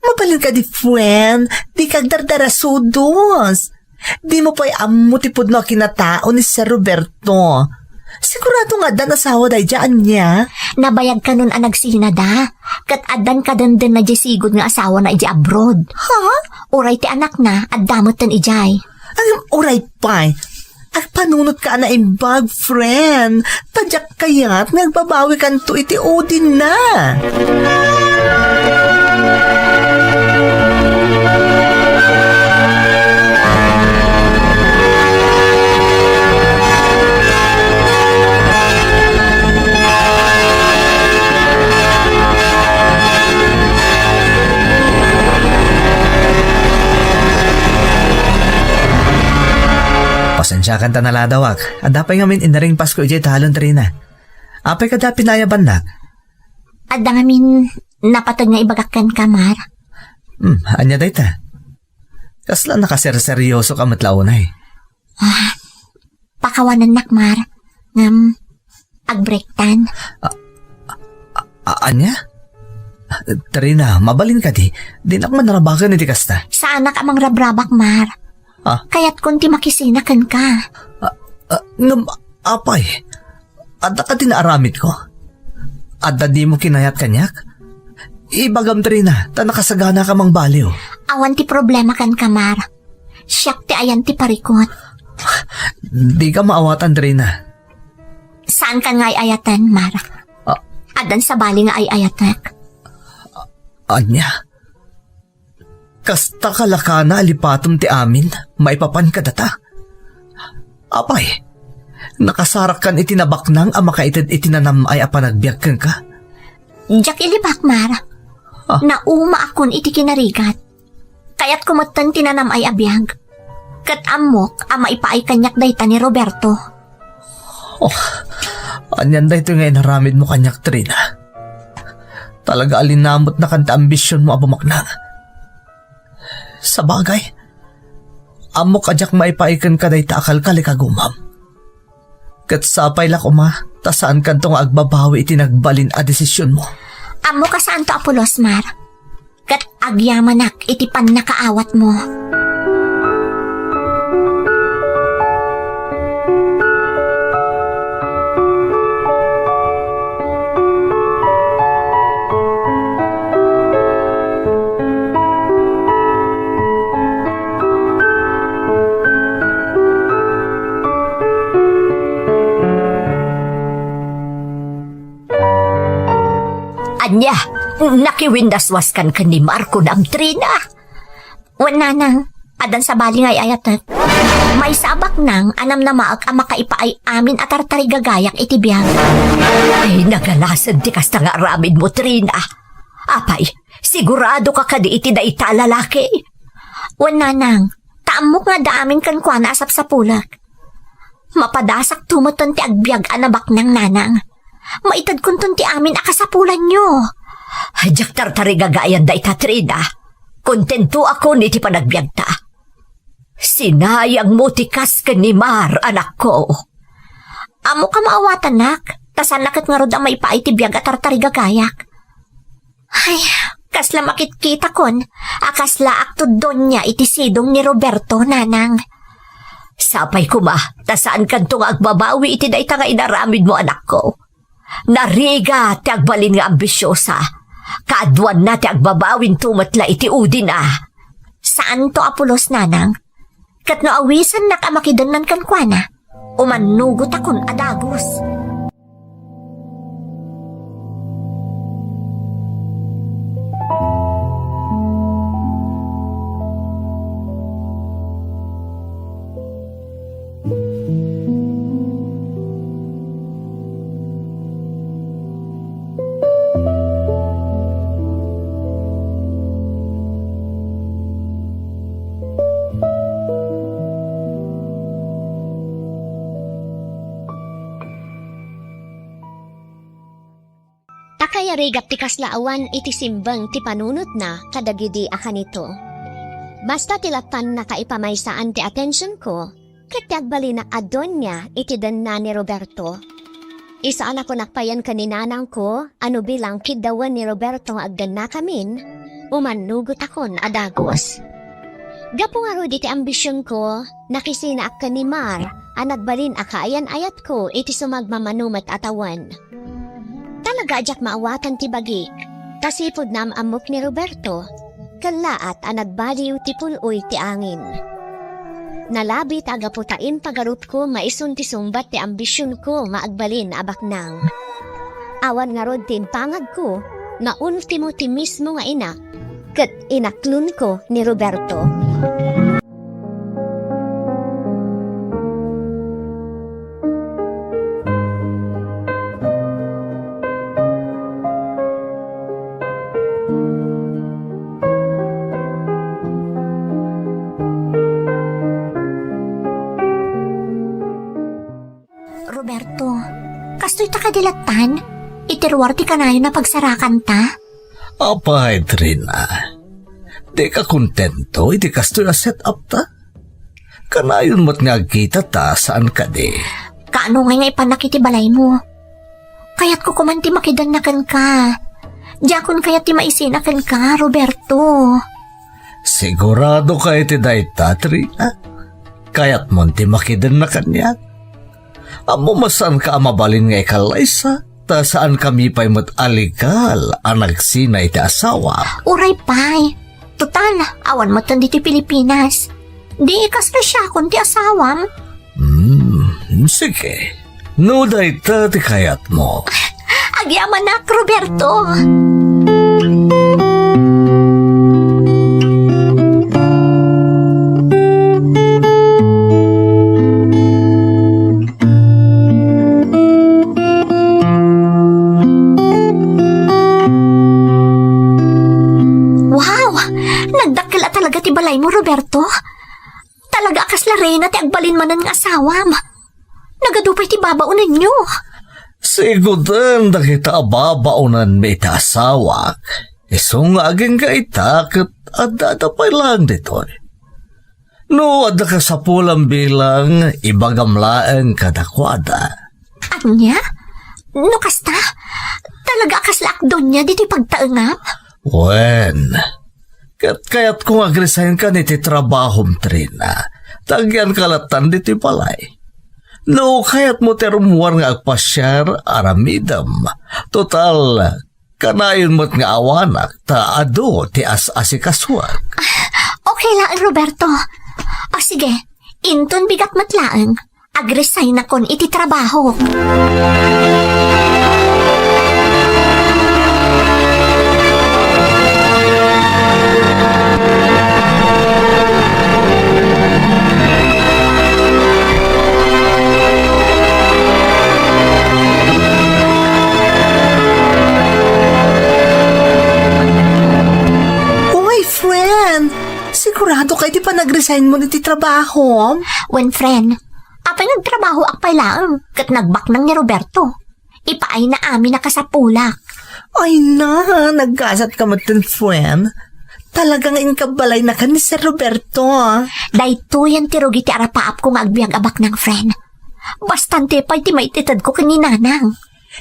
Mabalin kadi, friend, dika agdardarasudos. Dimo pay ammo ti pudno a kinatao ni Sir Roberto. Sigurado nga addan asawa daydiay, ania? Nabayag kanon a nagsinada, ket addan kadendenna diay sigud nga asawana idiay abroad. Ha? Uray ti anakna, adda metten idiay. Ngem uray pay, agpanunotka a naimbag, friend. Ta diak kayat nga agbabawikanto iti udinna. Siakan ta naladawak. Adda pay ngamin inaring Pasko idiay talon, Trina. Apay kadi a pinayabannak? Adda ngamin napateg nga ibagak kenka, Mar. Hmm, ania dayta? Kasla nakaserseryoso ka met la unay. Ah, pakawanennak, Mar. Ngem, agbreaktan. A-, ania? Trina, mabalin kadi. Dinak manrabaken iti kasta. Saanak a mangrabrabak, Mar. Ah? Kayatkon ti makisina kenka. Ah, ah, ngem, apay, adda kadi naaramidko? Adda dimo kinayat kaniak? Ibagam, Trina, ta nakasaganaka mangbaliw. Awan ti problema kenka, Mar. Siak ti ayan ti parikut. Dika maawatan, Trina. Saankan nga ay-ayaten, Mar. Ah. Addan sabali nga ay-ayatek. Ania? Kasta kalakana a lipatem ti amin maipapan kadata? Apay, nakasarakkan iti nabaknang a makaited iti nanam-ay a panagbiag kenka? Diak ilibak, Mar. Ah. Naumaakon iti kinarigat. Kayatko metten ti nanam-ay a biag. Ket ammok a maipaay kaniak dayta ni Roberto. Oh, anian daytoy nga inaramidmo kaniak, Trina? Talaga a linamutnakan ti ambisionmo a bumaknang. Sabagay, ammok a diak maipaay kenka dayta a kalkalikagumam. Ket sapay la koma, ta saankanto nga agbabawi iti nagbalin a desisionmo. Ammok a saanto a pulos, Mar. Ket agyamanak iti pannakaawatmo. Ania, nakiwindaswaskan ken ni Marco, Trina? Wen, nanang, addan sabali nga ay-ayatek. Maysa a baknang a namnamaek a makaipaay amin a tartarigagayak iti biag. Ay, nagalasen ti kasta nga aramidmo, Trina. Apay, sigurado ka kadi iti dayta a lalaki? Wen, nanang, ta ammok nga adda amin kenkuana a sapsapulek. Mapadasakto metten ti agbiag a nabaknang, nanang. Maitedkonton ti amin a kasapulanyo. Diak tartarigagayan dayta, Trina. Kontentoakon iti panagbiagta. Sinayangmo ti kas ken ni Mar, anakko. Ammok a maawatanak, ta saanna ket ngarud a maipaay ti biag a tartarigagayak. Ay, kasla makitkitakon a kaslaakto donia iti sidong ni Roberto, nanang. Sapay koma, ta saankanto nga agbabawi iti dayta nga inaramidmo, anakko. Narigat ti agbalin nga ambisiosa. Kaaduanna ti agbabawinto met la iti udina. Saanto a pulos, nanang. Ket no awisennak a makidennan kenkuana, umannugotakon a dagus. Akayarigat ti kasla awan iti simbeng ti panunotna kadagidi a kanito. Basta ti lappan nakaipamaysaan ti atensionko, ket ti agbalin a donia iti denna ni Roberto. Isu a nakunak payen ken ni nanangko a no bilang kiddawen ni Roberto nga aggannakamin, umannugotakon a dagus. Gapu ngarud iti ambisionko, nakisinaak ken ni Mar a nagbalin a kaayan-ayatko iti sumagmamano met a tawen. Talaga a diak maawatan ti bagik, ta sipud naam-ammok ni Roberto, kellaat a nagbaliw ti pul-oy ti angin. Nalabi ta gapu ta impagarupko nga isun ti sungbat ti ambisionko nga agbalin a baknang. Awan ngarud ti impangagko nga ultimo ti mismo nga inak ket inaklonko ni Roberto. Kastoy ta kadi lattan? Iti ruar ti kanayon a pagsarakanta? Apay, Trina, dika kontento iti kastoy a set-up ta? Kanayon met nga agkita ta, saan kadi? Kaano ngay nga ipanak iti balaymo? Kayatko koman ti makidanna kenka. Diakon kayat ti maisina kenka, Roberto. Sigurado ka iti dayta, Trina? Kayatmon ti makidanna kaniak? Ammom a saanka a mabalin nga ikallaysa, ta saankami pay met a legal a nagsina iti asawa. Uray pay. Total, awan metten ditoy Pilipinas. Di ikasla siakon ti asawam. Hmm, sige. No dayta ti kayatmo. Agyamanak, Roberto. Wow! Nagdakkel a talaga ti balaymo, Roberto. Talaga a kasla reyna ti agbalin manen nga asawam. Nagadu pay ti babaonenyo. Siguden dagita a babaonenmi iti asawak. Isu nga agingga ita ket adda-adda pay laeng ditoy. No adda kasapulam bilang, ibagam laeng kadakuada. Ania? No kasta, talaga a kasla ak donia ditoy pagtaengam? Wen, ket kayatko nga agresign kan iti trabahom, Trina. Ta agyanka lattan ditoy balay. No kayatmo ti rummuar nga agpasiar, aramidem. Total, kanayon met nga awanak, ta adu ti as-asikasuak. Okay laeng, Roberto. O sige, inton bigat met laeng, agresign akon iti trabahok. Uy, friend! Sigurado ka iti panagresign mo iti trabahom? Wen, friend, apay nga agtrabahoak pay laeng ket nagbaknang ni Roberto. Ipaayna amin a kasapulak. Ay na, naggasat ka met, friend. Talaga nga inkabbalayna ken ni Sir Roberto, ah. Daytoyen ti rugi ti arapaapko nga agbiag a baknang, friend. Bastan ti pay ti maititedko ken ni Nanang.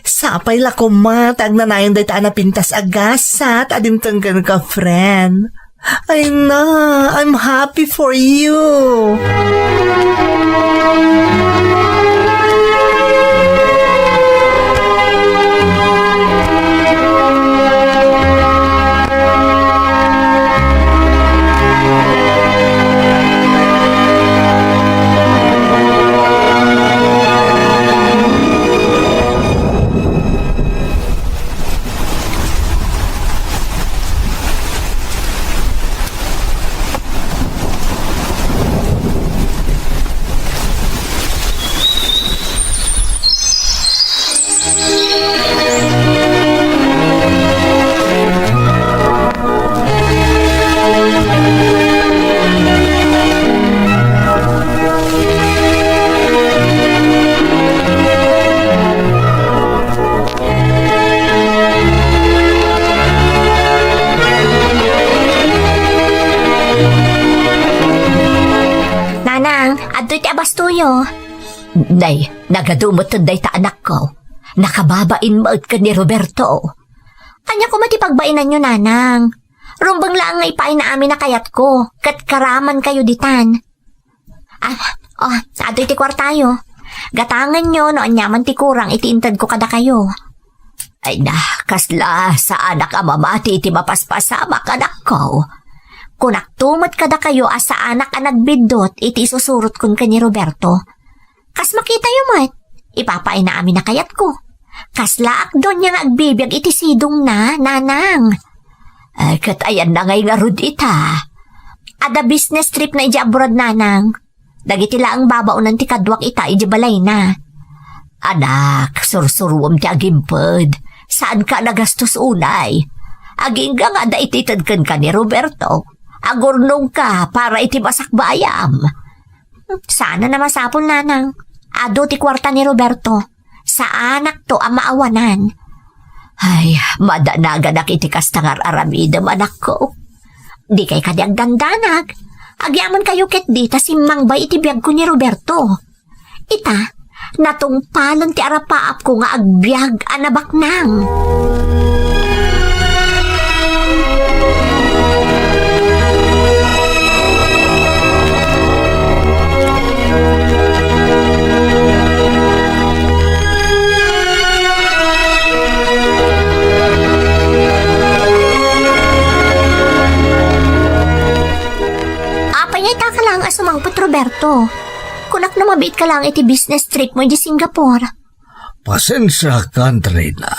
Sapay la koma ta agnanayon dayta a napintas a gasat a dimteng kenka, friend. Ay na, I'm happy for you. Nanang, adtoy ti abastoyo. Nay, nagadu met dayta anakko. Nakababain met ken ni Roberto. Ania koma ti pagbainanyo, Nanang? Rumbeng laeng nga ipaayna amin a kayatko, ket karamankayo ditan. Ah, oh, adtoy ti kuartayo. Gatangenyo no aniaman ti kurang iti intedko kadakayo. Ay na, kasla saanak a mamati iti mapaspasamak, anakko. Kunakto met kadakayo a saanak a nagbiddut iti isusurotkon ken ni Roberto. Kas makitayo met, ipapaayna amin a kayatko. Kaslaak donia nga agbibiag iti sidongna, Nanang. Ay, ket ayanna ngay ngarud ita? Adda business tripna idiay abroad, Nanang. Dagiti laeng babaonen ti kaduak ita idiay balayna. Anak, sursuruem ti agimped. Saanka a nagastos unay. Agingga nga adda itited kenka ni Roberto. Agurnongka para iti masakbayam. Saan a masapul, Nanang. Adu ti kuarta ni Roberto. Saanakto a maawanan. Ay, madanaganak iti kasta nga ar-aramidem, anakko. Dikay kadi agdandanag. Agyamankayto ketdi ta simmangbay iti biagko ni Roberto. Ita, natungpalen ti arapaapko nga agbiag a nabaknang. Apay nga ita ka laeng a sumangpet, Roberto? Kunak no mabiit ka laeng iti business trip mo iti Singapore. Pasensiakan, Trina.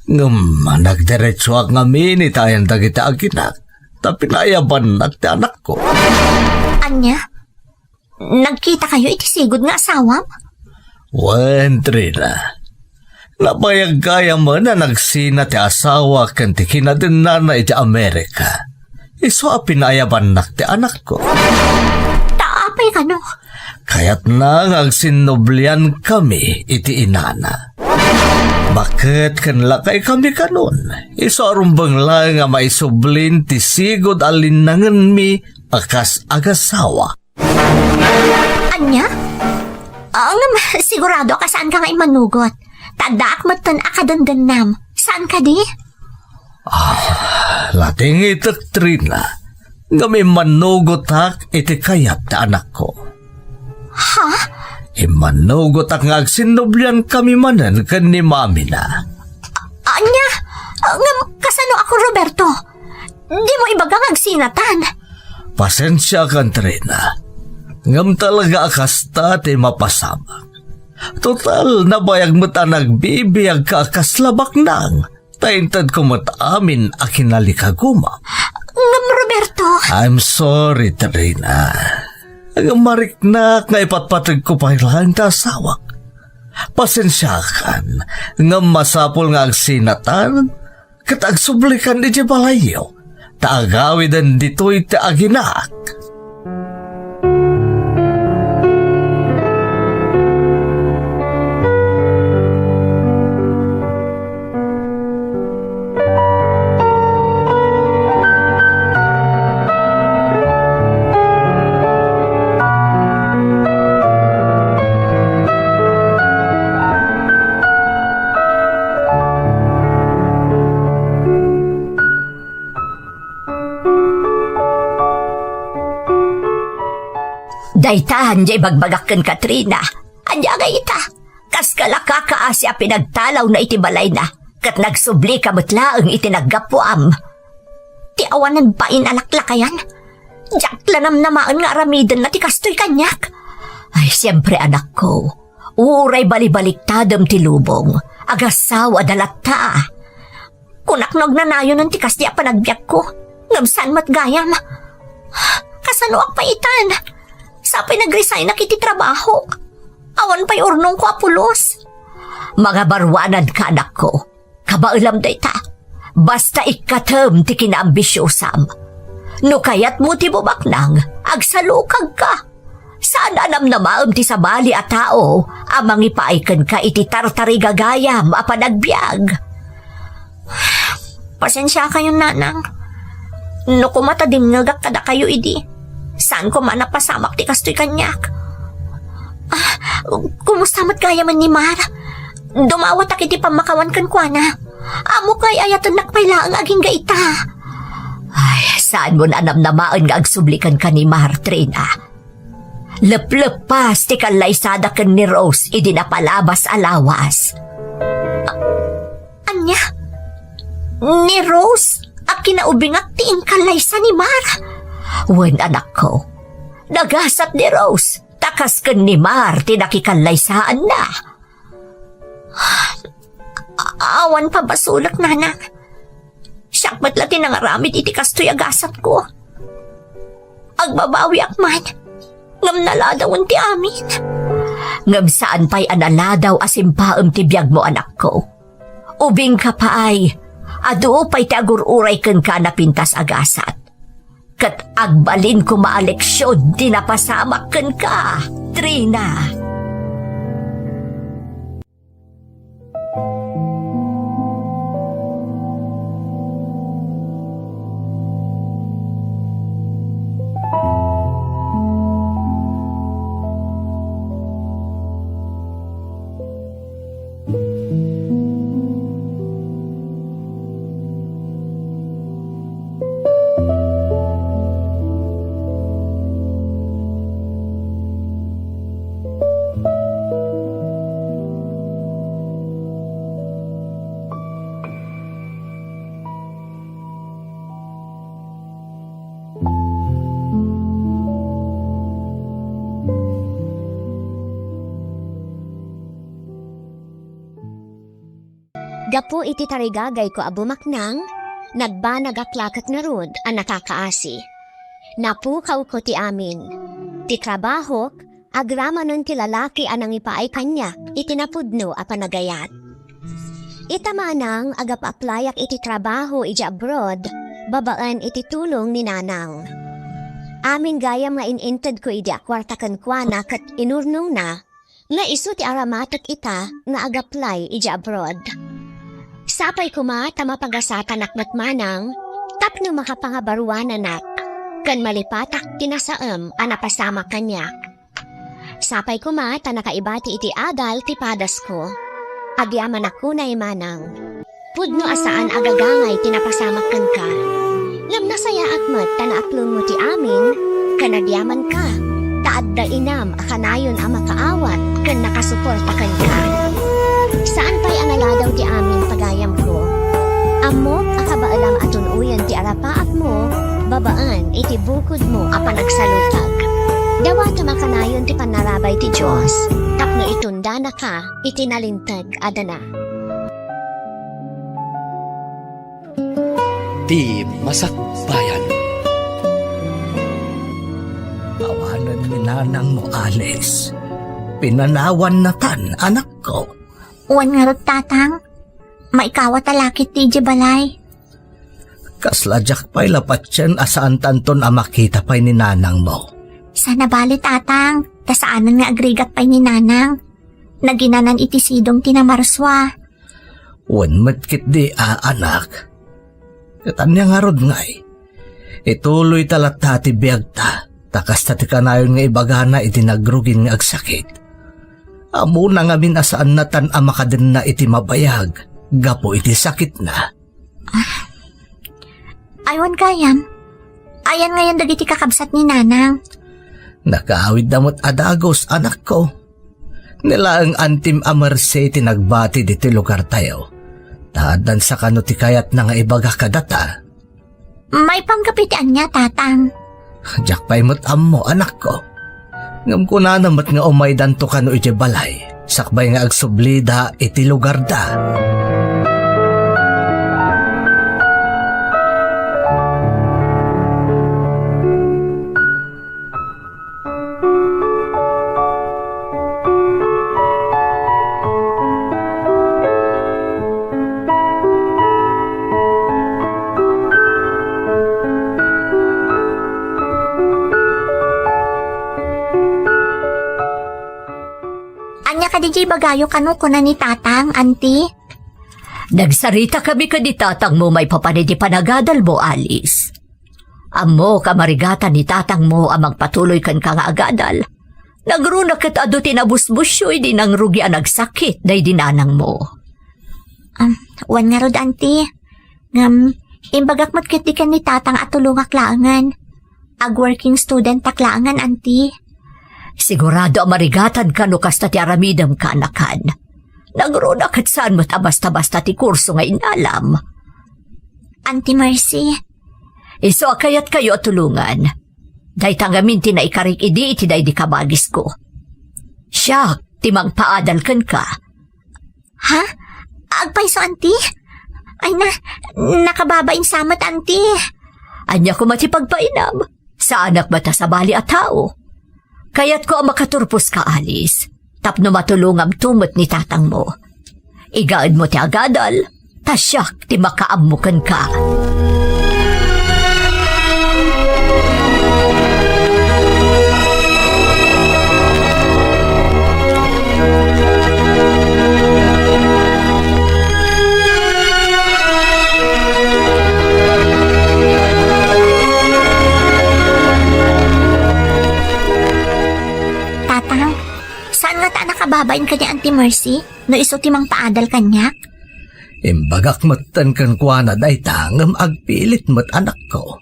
Ngem nagdiretsoak ngamin iti ayan dagiti aginak, ta pinaayabannak ti anakko. Ania? Nagkitakayo iti sigud nga asawam? Wen, Trina. Nabayag gayamen a nagsina ti asawak ken ti kinadennana iti Amerika. Isu a pinaayabannak ti anakko. Ta apay kano? Kayatna nga agsinnubliankami iti inana. Baket ken lakaykami kanon, isu a rumbeng laeng a maisublin ti sigud a linnangenmi a kas agasawa. Ania? Ah, ngem sigurado a kasaanka nga immanugot. Ta addaak metten a kadendennam. Saan kadi? Ah, latingitek, Trina. Ngem immanugotak iti kayat ti anakko. Ha? Immanugotak nga agsinnubliankami manen ken ni mamina. Ania? Ah, ngem kasano ako, Roberto? Dimo ibaga nga agsinatan. Pasensiakan, Trina. Ngem talaga a kasta ti mapasamak. Total, nabayag met a nagbibiagka a kasla baknang. Ta intedko met amin a kinalikaguma. Ngem, Roberto! I'm sorry, Trina. Ngem mariknak nga ipatpategko pay laeng ti asawak. Pasensiakan, ngem masapul nga agsinatan ket agsublikan idiay balayyo, ta agawiden ditoy ti aginak. Dayta, ania ibagbagak kenka, Trina? Ania ngay ita? Kas kalaka kaasi a pinagtalawna iti balayna, ket nagsublika met laeng iti naggapuam. Ti awanan bain a laklakayan, diak la namnamaen nga aramidenna ti kastoy kaniak. Ay, siempre, anakko, uray balibaliktadem ti lubong, agasawada latta. Kunak no agnanayonen ti kasdi a panagbiagko, ngem saan met gayam. Kasanoak pay itan? Sapay nagresignak iti trabahok. Awan pay urnongko a pulos. Mangabaruananka, anakko. Kabaelam dayta. Basta ikkatem ti kinaambisiosam. No kayatmo ti bubaknang, agsalukagka. Saan a namnamaem ti sabali a tao a mangipaay kenka iti tartarigagayam a panagbiag. Pasensiakayon, nanang. No koma ta dimngegak kadakayo idi, saan koma a napasamak ti kastoy kaniak. Ah, kumusta met gayamen ni Mar? Dumawatak iti pammakawan kenkuana. Ammok nga ay-ayatennak pay laeng agingga ita. Ay, saanmon a namnamaen nga agsubli kenka ni Mar, Trina. Lepleppas ti kallaysada ken ni Rose idi napalabas a lawas. A-, ania? Ni Rose a kinaubingak ti inkallaysa ni Mar? Wen, anakko. Nagasat ni Rose, ta kas ken ni Mar ti nakikallaysaanna. A-, awan pabasolek, nanang. Siak met la ti nangaramid iti kastoy a gasatko. Agbabawiak man, ngem naladawen ti amin. Ngem saan pay a naladaw a simpaem ti biagmo, anakko. Ubingka pay, adu pay ti agur-uray kenka a napintas a gasat. Ket agbalin koma a leksion ti napasamak kenka, Trina. Gapu iti tarigagayko a bumaknang, nagbanagak la ket ngarud a nakakaasi. Napukawko ti amin. Ti trabahok, agramanen ti lalaki a nangipaay kaniak iti napudno a panagayat. Ita manang agap-applyak iti trabaho idiay abroad, babaen iti tulong ni Nanang. Amin gayam nga in-intedko idi a kuarta kenkuana ket inurnongna nga isu ti aramatek ita nga agaplay idiay abroad. Sapay koma ta mapagasatanak met manang tapno makapangabaruananak ken malipatak ti nasaem a napasamak kaniak. Sapay koma ta nakaibati iti adal ti padasko. Agyamanak unay manang. Pudno a saan a gagangay ti napasamak kenka. Ngem nasayaat met ta naaklonmo ti amin, ken agyamanka, ta adda inam a kanayon a makaawat ken nakasuporta kenka. Saan pay a naladaw ti amin, pagayamko. Ammok a kabaelam a tun-oyen ti arapaapmo babaen iti bukodmo a panagsalutag. Dawatem a kanayon ti pannarabay ti Dios tapno itundanaka iti nalinteg a dana. Ti masakbayan. Awanen ni nanangmo, Alice. Pinanawannatan, anakko. Wen ngarud, Tatang. Maikawat a lakit ti idiay balay. Kasla diak pay la patien a saantanton a makita pay ni nanangmo. Saan a bale, Tatang, ta saanen nga agrigat pay ni Nanang. Naginanan iti sidong ti namarsua. Wen met ketdi a, anak. Ket ania ngarud ngay? Ituloyta latta ti biagta, ta kasta ti kanayon nga ibagana iti nagrugin nga agsakit. Ammona ngamin a saannatan a makadenna iti mabayag gapu iti sakitna. Ay, wen gayam. Ayan ngayon dagiti kakabsat ni Nanang? Nakaawidda met a dagus, anakko. Ni laeng antim a Mercy ti nagbati ditoy lugartayo. Ta addansa kano ti kayatna nga ibaga kadata. Maipanggep iti ania, Tatang? Diak pay met ammo, anakko. Ngem kunana met nga umaydanto kano idiay balay, sakbay nga agsublida iti lugarda. Ania kadi diay ibagayo kano kuna ni Tatang, Auntie? Nagsaritakami ken ni tatangmo maipapan iti panagadalmo, Alice. Ammok a marigatan ni tatangmo a mangpatuloy kenka nga agadal. Nagruna ket adu ti nabusbusyo idi nangrugi a nagsakit daydi nanangmo. Am, wen ngarud, Auntie. Ngem, imbagak met ketdi ken ni Tatang a tulongak laengen. Ag-working studentak laengen, Auntie. Sigurado a marigatanka no kasta ti aramidem, kaanakan. Nagruna ket saan met a basta-basta ti kurso nga innalam. Auntie Mercy. Isu a kayatkayo a tulongan. Dayta ngamin ti naikarik idi iti daydi kabagisko. Siak ti mangpaadal kenka. Ha? Agpayso, Auntie? Ay na, nakababain sa met, Auntie. Ania koma ti pagpainam? Saanak met a sabali a tao. Kayatko a makaturposka, Alice, tapno matulongamto met ni tatangmo. Igaedmo ti agadal, ta siak ti makaammo kenka. Tatang, saan ngata a nakababain ken ni Auntie Mercy no isu ti mangpaadal kaniak? Imbagak metten kenkuana dayta ngem agpilit met, anakko.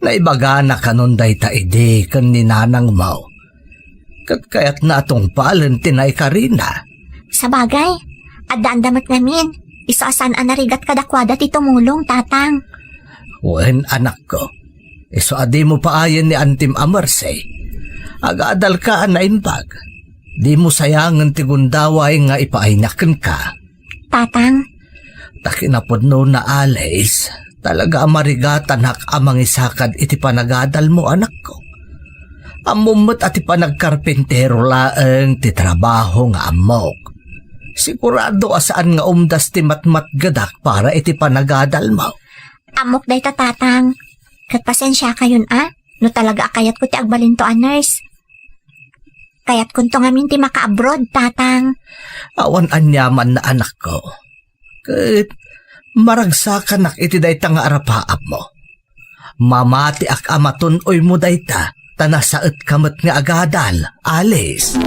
Naibagana kanon dayta idi ken ni nanangmo. Ket kayatna a tungpalen ti naikarina. Sabagay, addaanda met ngamin. Isu a saan a narigat kadakuada ti tumulong, Tatang. Wen, anakko. Isu a dimo paayen ni Antim a Mercy. Agadalka a naimbag. Dimo sayangen ti gundaway nga ipaayna kenka. Tatang, Ta kinapudnona, Alice, talaga a marigatanak a mangisakad iti panagadalmo, anakko. Ammom met a ti panagkarpintero laeng ti trabaho nga ammok. Sigurado a saan nga umdas ti matmatgedak para iti panagadalmo. Ammok dayta, Tatang. Ket pasensiakayon a, no talaga a kayatko ti agbalinto a nurse. Kayatkonto ngamin ti maka-abroad, Tatang. Awan aniamanna, anakko. Ket maragsakanak iti dayta nga arapaapmo. Mamatiak a matun-oymo dayta, ta nasaetka met nga agadal, Alice.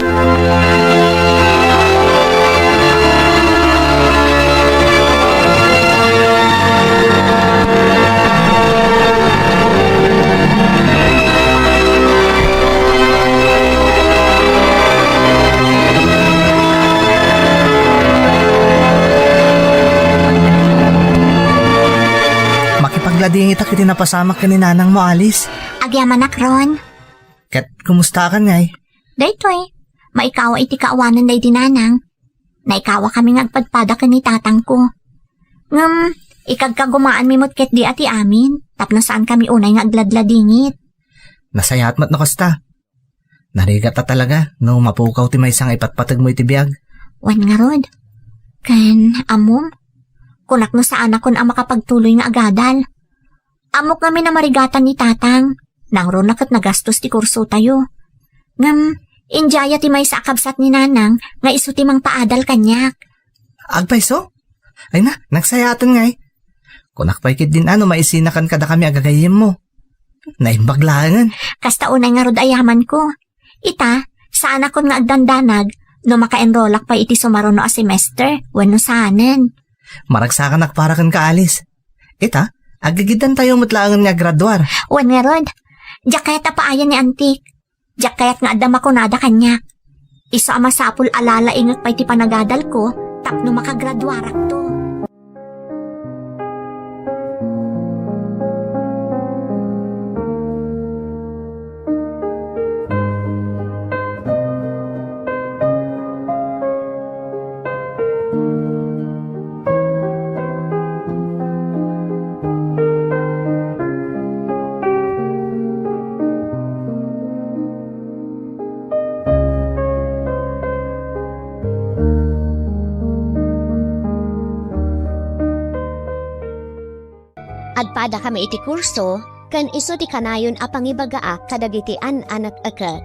Makipagladingitak iti napasamak ken ni nanangmo, Alice. Agyamanak, Ron. Ket kumustakan ngay? Daytoy, maikawa iti kaawanan daydi nanang. Naikawa kami nga agpadpada ken ni tatangko. Ngem, ikagkagumaanmi met ketdi a ti amin, tapno saan kami unay nga agladladingit. Nasayaat met no kasta. Narigat a talaga no mapukaw ti maysa nga ipatpategmo iti biag. Wen ngarud. Ken, ammom, kunak no saanakon a makapagtuloy nga agadal. Ammok ngamin a marigatan ni Tatang. Nangruna ket nagastos ti kursotayo. Ngem, indiaya ti maysa a kabsat ni Nanang nga isu ti mangpaadal kaniak. Agpayso? Ay na, nagsayaaten ngay. Kunak pay ketdin a no maisinakan kadakami a gagayyemmo. Naimbag laengen. Kasta unay ngarud a yamanko. Ita, saanakon nga agdandanag no maka-enrollak pay iti sumaruno a semester wenno saanen. Maragsakanak para kenka, Alice. Ita, aggigiddantayo met laengen nga aggraduar. Wen ngarud, diak kayat a paayan ni Antik. Diak kayat nga adda makunada kaniak. Isu a masapul a lalaingek pay ti panagadalko tapno makagraduarakto. Agpadakami iti kurso, ken isu ti kanayon a pangibagaak kadagiti an-anak ekek.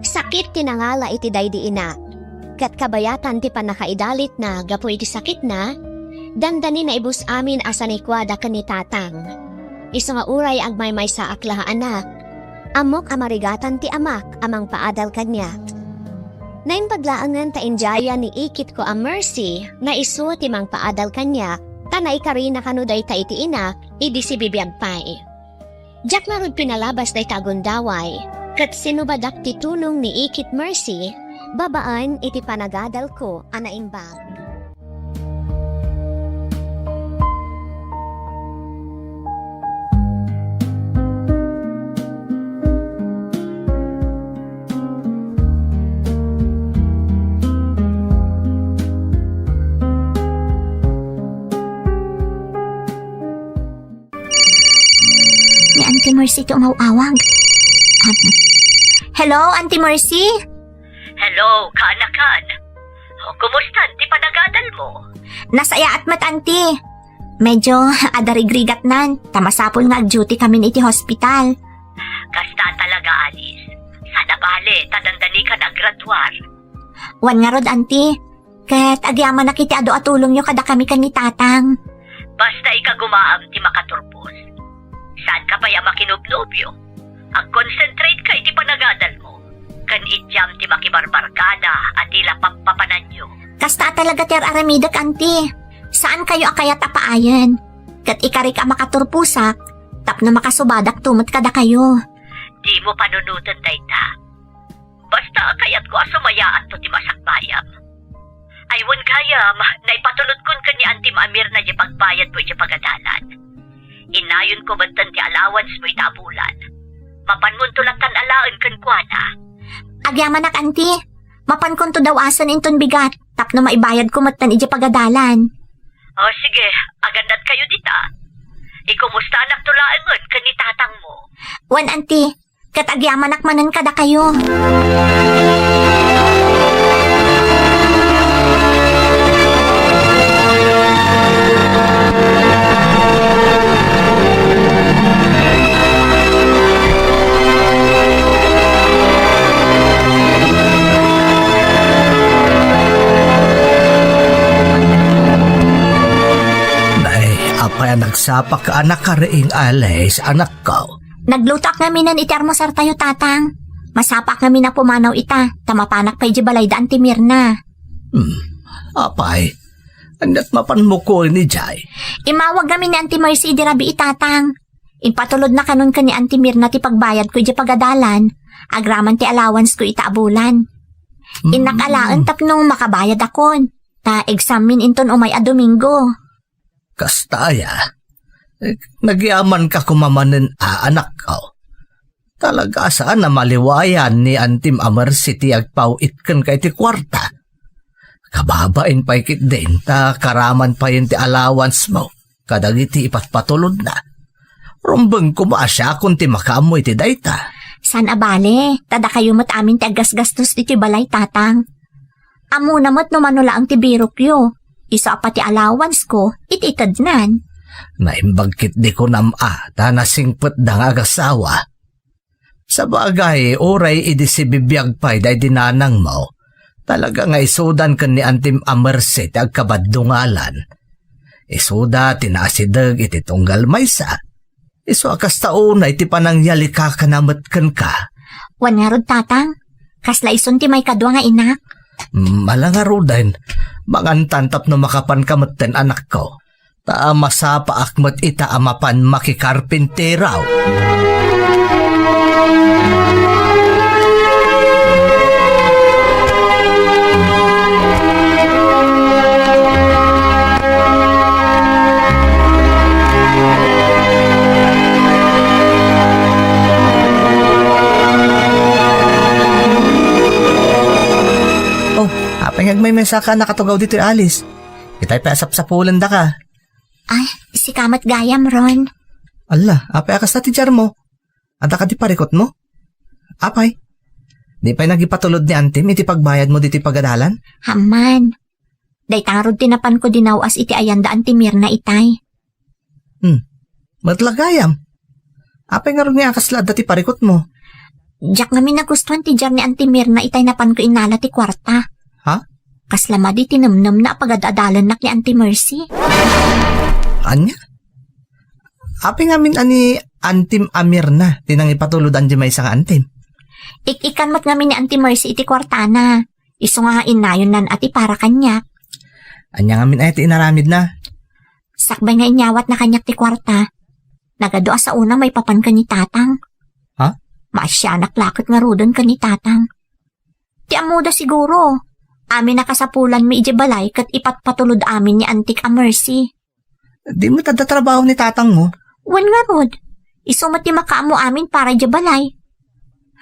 Sakit ti nangala iti daydi inak, ket kabayatan ti pannakaidalitna gapu iti sakitna, dandani naibus amin a sanikuada ken ni tatang. Isu nga uray agmaymaysaak la a anak, ammok a marigatan ti amak a mangpaadal kaniak. Naimbag laengen ta indiaya ni ikitko a Mercy nga isu ti mangpaadal kaniak, ta naikarina kano dayta iti inak idi sibibiag pay. Diak ngarud pinalabas dayta a gundaway, ket sinubadak ti tulong ni ikit Mercy babaen iti panagadalko a naimbag. Ni Auntie Mercy ti umaw-awag. Um, hello, Auntie Mercy? Hello, kaanakan. O, kumusta ti panagadal mo? Nasayaat met, Auntie. Medyo adarigrigatnan, ta masapul nga ag-duty kamin iti hospital. Kasta talaga, Alice. Saan a bale, ta dandani kan aggraduar. Wen ngarud, Auntie. Ket agyamanak iti adu a tulongyo kadakami ken ni Tatang. Basta ikagumaam ti makaturpos. Saanka pay a makinubnobio. Agkonsentrate ka iti panagadal mo. Ken idiam ti makibarbarkada a dila pappapananyo. Kasta a talaga ti ar-aramidek, Auntie. Saan kayo a kayat a paayen. Ket ikarik a makaturposak, tapno makasubadakto met kadakayo. Dimo panunoten dayta. Basta a kayatko a sumayaatto ti masakbayam. Ay, wen gayam, naipatulodkon ken ni Auntie Mirna diay pagbayadmo idiay pagadalan. Inayonko metten ti allowance mo ita a bulan. Mapanmonto lattan alaen kenkuana. Agyamanak, Auntie. Mapankonto dawasen inton bigat tapno maibayadko metten idiay pagadalan. O, sige, agannad kayo dita. Ikumusta anak to laengen ken ni tatangmo? Wen, anti, ket agyamanak manen kadakayo. Nay, apay a nagsapak a nakariing, Alice, anakko? Naglutoak ngaminen iti almusartayo, Tatang. Masapak ngamin a pumanaw ita, ta mapanak pay idiay balay da Anti Mirna. Hmm, apay, ania't mapanmo koma idiay? Immawag ngamin ni Anti Mercy idi rabii, Tatang. Impatulodna kanon ken ni Anti Mirna ti pagbayadko idiay pagadalan, agraman ti allowance ko ita a bulan. Hmm. Innak alaen tapno makabayadakon, ta exammin inton umay a Domingo. Kasta aya, eh, nagyamanka koma manen a, anakko. Talaga a saan a maliwayan ni Antim a Mercy ti agpaw-it kenka iti kuarta. Kababain pay ketdin ta karaman payen ti allowance mo kadagiti ipatpatulodna. Rumbeng koma a siakon ti makaammo iti dayta. Saan a bale, ta dakayo met amin ti aggasgastos iti balay, Tatang. Ammona met no mano laeng ti birokyo. Isu a pay ti allowance ko, it-itednan. Naimbag ketdi kunam a, ta nasingpetda nga agasawa. Sabagay, uray idi sibibiag pay daydi nanangmo, talaga nga isudan ken ni Antim a Mercy ti agkabaddungalan. Isuda ti naasideg iti tunggal maysa. Isu a kasta unay ti panangyalikakana met kenka. Wen ngarud, Tatang, kasla isun ti maikadua nga inak. Mm, ala ngaruden, mangantan tapno makapanka metten, anakko. Ta masapaak met ita a mapan makikarpintero. Oh, apay nga agmaymaysa ka nakatugaw ditoy, Alice? Itay pay a sapsapulendaka. Ay, sika met gayam, Ron. Alla, apay a kasta ti diarmo? Adda kadi parikutmo? Apay, di pay nagipatulod ni Antim iti pagbayadmo ditoy pagadalan? Amman. Dayta ngarud ti napanko dinaw-as iti ayan da Anti Mirna itay. Hmm. Met la gayam. Apay ngarud nga a kasla adda ti parikutmo? Diak ngamin nagustuan ti diar ni Anti Mirna itay napanko innala ti kuarta. Ha? Kasla madi ti nemnemna a pagad-adalannak ni Anti Mercy. Ania? Apay ngamin a ni Antim a Mirna ti nangipatulod a diay maysa nga antim? Ik-ikan met ngamin ni Anti Mercy iti kuartana. Isu nga innayonnan a ti para kaniak. Ania ngamin aya ti inaramidna? Sakbay nga inyawatna kaniak ti kuarta, nagadu a saona maipapan ken ni Tatang. Ha? Maasianak la ket ngaruden ken ni Tatang. Ti ammoda siguro, amin a kasapulanmi idiay balay ket ipatpatulod amin ni Antik a Mercy. Di met adda trabaho ni tatangmo? Wen ngarud, isu met ti makaammo amin para idiay balay.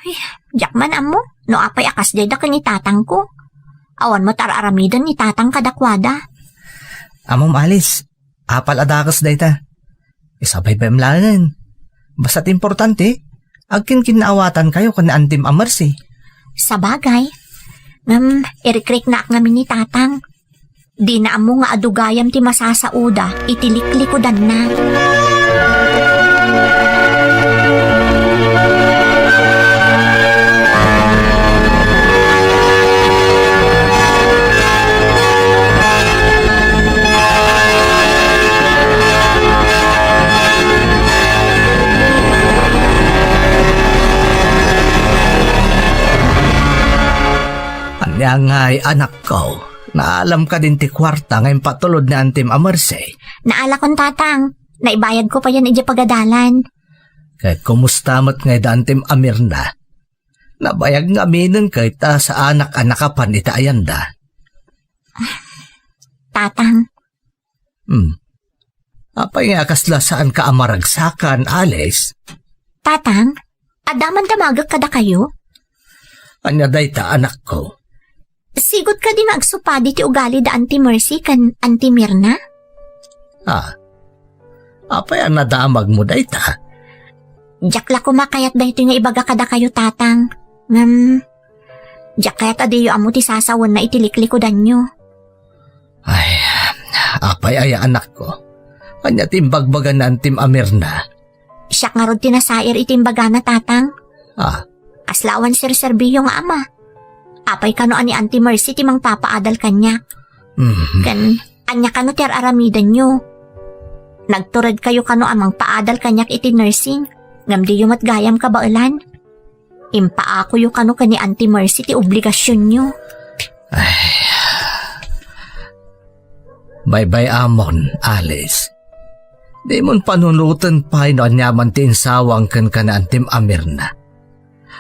Ay, diak man ammo no apay a kasdiay da ken ni tatangko. Awan met ar-aramiden ni tatang kadakuada. Ammom, Alice, apal a dakes dayta. Isabaybayam laengen. Basta ti importante, agkinkinnaawatankayo ken ni Antim a Mercy. Sabagay. Ngem, irikriknaak ngamin ni tatang. Dina ammo nga adu gayam ti masasaoda iti liklikudanna. Ania ngay, anakko? Naalam kadin ti kuarta nga impatulod ni Antim a Mercy? Naalakon, Tatang. Naibayadko payen idiay pagadalan. Ket kumusta met ngay da Antim a Mirna? Nabayag ngaminen ket ta saanak a nakapan iti ayanda. Tatang. Hmm. Apay nga kasla saanka a maragsakan, Alice? Tatang, adda man damagek kadakayo? Ania dayta, anakko? Sigot kadi nga agsupadi ti ugali da Anti Mercy ken Anti Mirna? Ah, apay a nadamagmo dayta? Diak la koma kayat daytoy nga ibaga kadakayo, Tatang. Ngem, diak kayat a diyo ammo ti sasawenna iti liklikudanyo. Ay, apay aya, anakko? Ania ti imbagbaga ni Antim a Mirna? Siak ngarud ti nasair iti imbagana, Tatang. Ah. Kasla awan serserbiyo nga ama. Apay kano a ni Auntie Mercy ti mangpapaadal kaniak? Mhm. Ken, ania kano ti ar-aramidenyo? Nagturedkayo kano a mangpaadal kaniak iti nursing, ngem diyo met gayam kabaelan? Impaakoyo kano ken ni Auntie Mercy ti obligasionyo. Ay. Baybay-amon, Alice. Dimon panunoten pay no aniaman ti insawang kenka ni Antim a Mirna.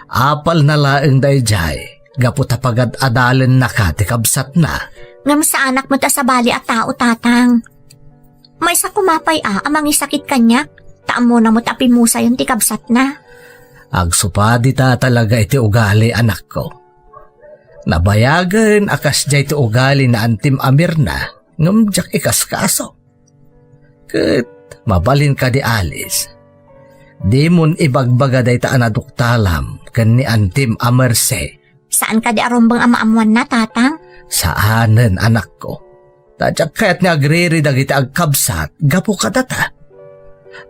Apalna laeng daydiay, gapu ta pagad-adalennaka ti kabsatna. Ngem saanak met a sabali a tao, Tatang. Maysa koma pay a, a mangisakit kaniak, ta ammona met a pimusayen ti kabsatna. Agsupadi ta talaga iti ugali, anakko. Nabayagen a kasdiay ti ugali ni Antim a Mirna, ngem diak ikaskaso. Ket mabalin kadi, Alice, dimon ibagbaga dayta a naduktalam ken ni Antim a Mercy. Saan kadi a rumbeng a maammoanna, Tatang? Saanen, anakko. Ta diak kayat nga agriri dagiti agkabsat gapu kadata.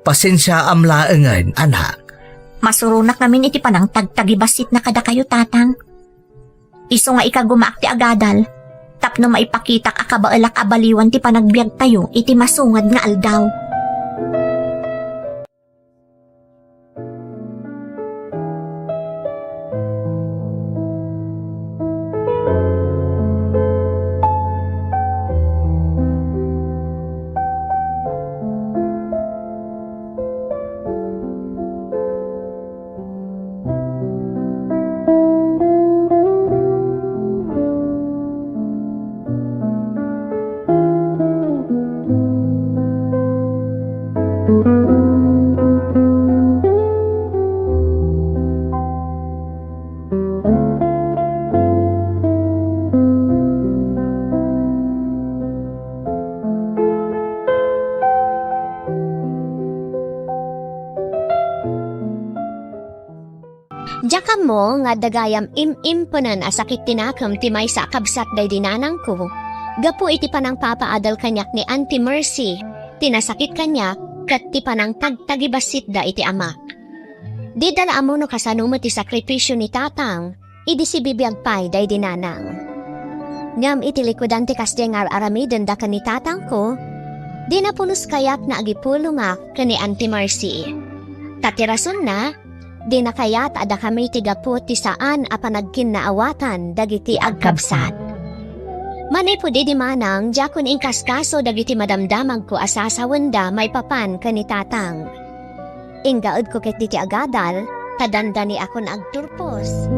Pasensiaam laengen, anak. Masuronak ngamin iti panangtagtagibassitna kadakayo, Tatang. Isu nga ikagumaak ti agadal, tapno maipakitak a kabaelak a baliwan ti panagbiagtayo iti masungad nga aldaw. Diak ammo nga adda gayam im-impenen a sakit ti nakem ti maysa a kabsat daydi nanangko, gapu iti panangpapaadal kaniak ni Auntie Mercy, ti nasakit kaniak, ket ti panangtagtagibassitda iti amak. Dida la ammo no kasano met ti sakripisio ni Tatang, idi sibibiag pay daydi nanang. Ngem iti likudan ti kasdiay nga ar-aramidenda ken ni tatangko, dina pulos kayat nga agipulongak ken ni Auntie Mercy. Ta ti rasonna, dina kayat a dakami ti gapu ti saan a panagkinnaawatan dagiti agkabsat. Manipud idi manang, diakon inkaskaso dagiti madamdamagko a sasawenda maipapan ken ni tatang. Inggaedko ketdi ti agadal, ta dandaniakon agturpos.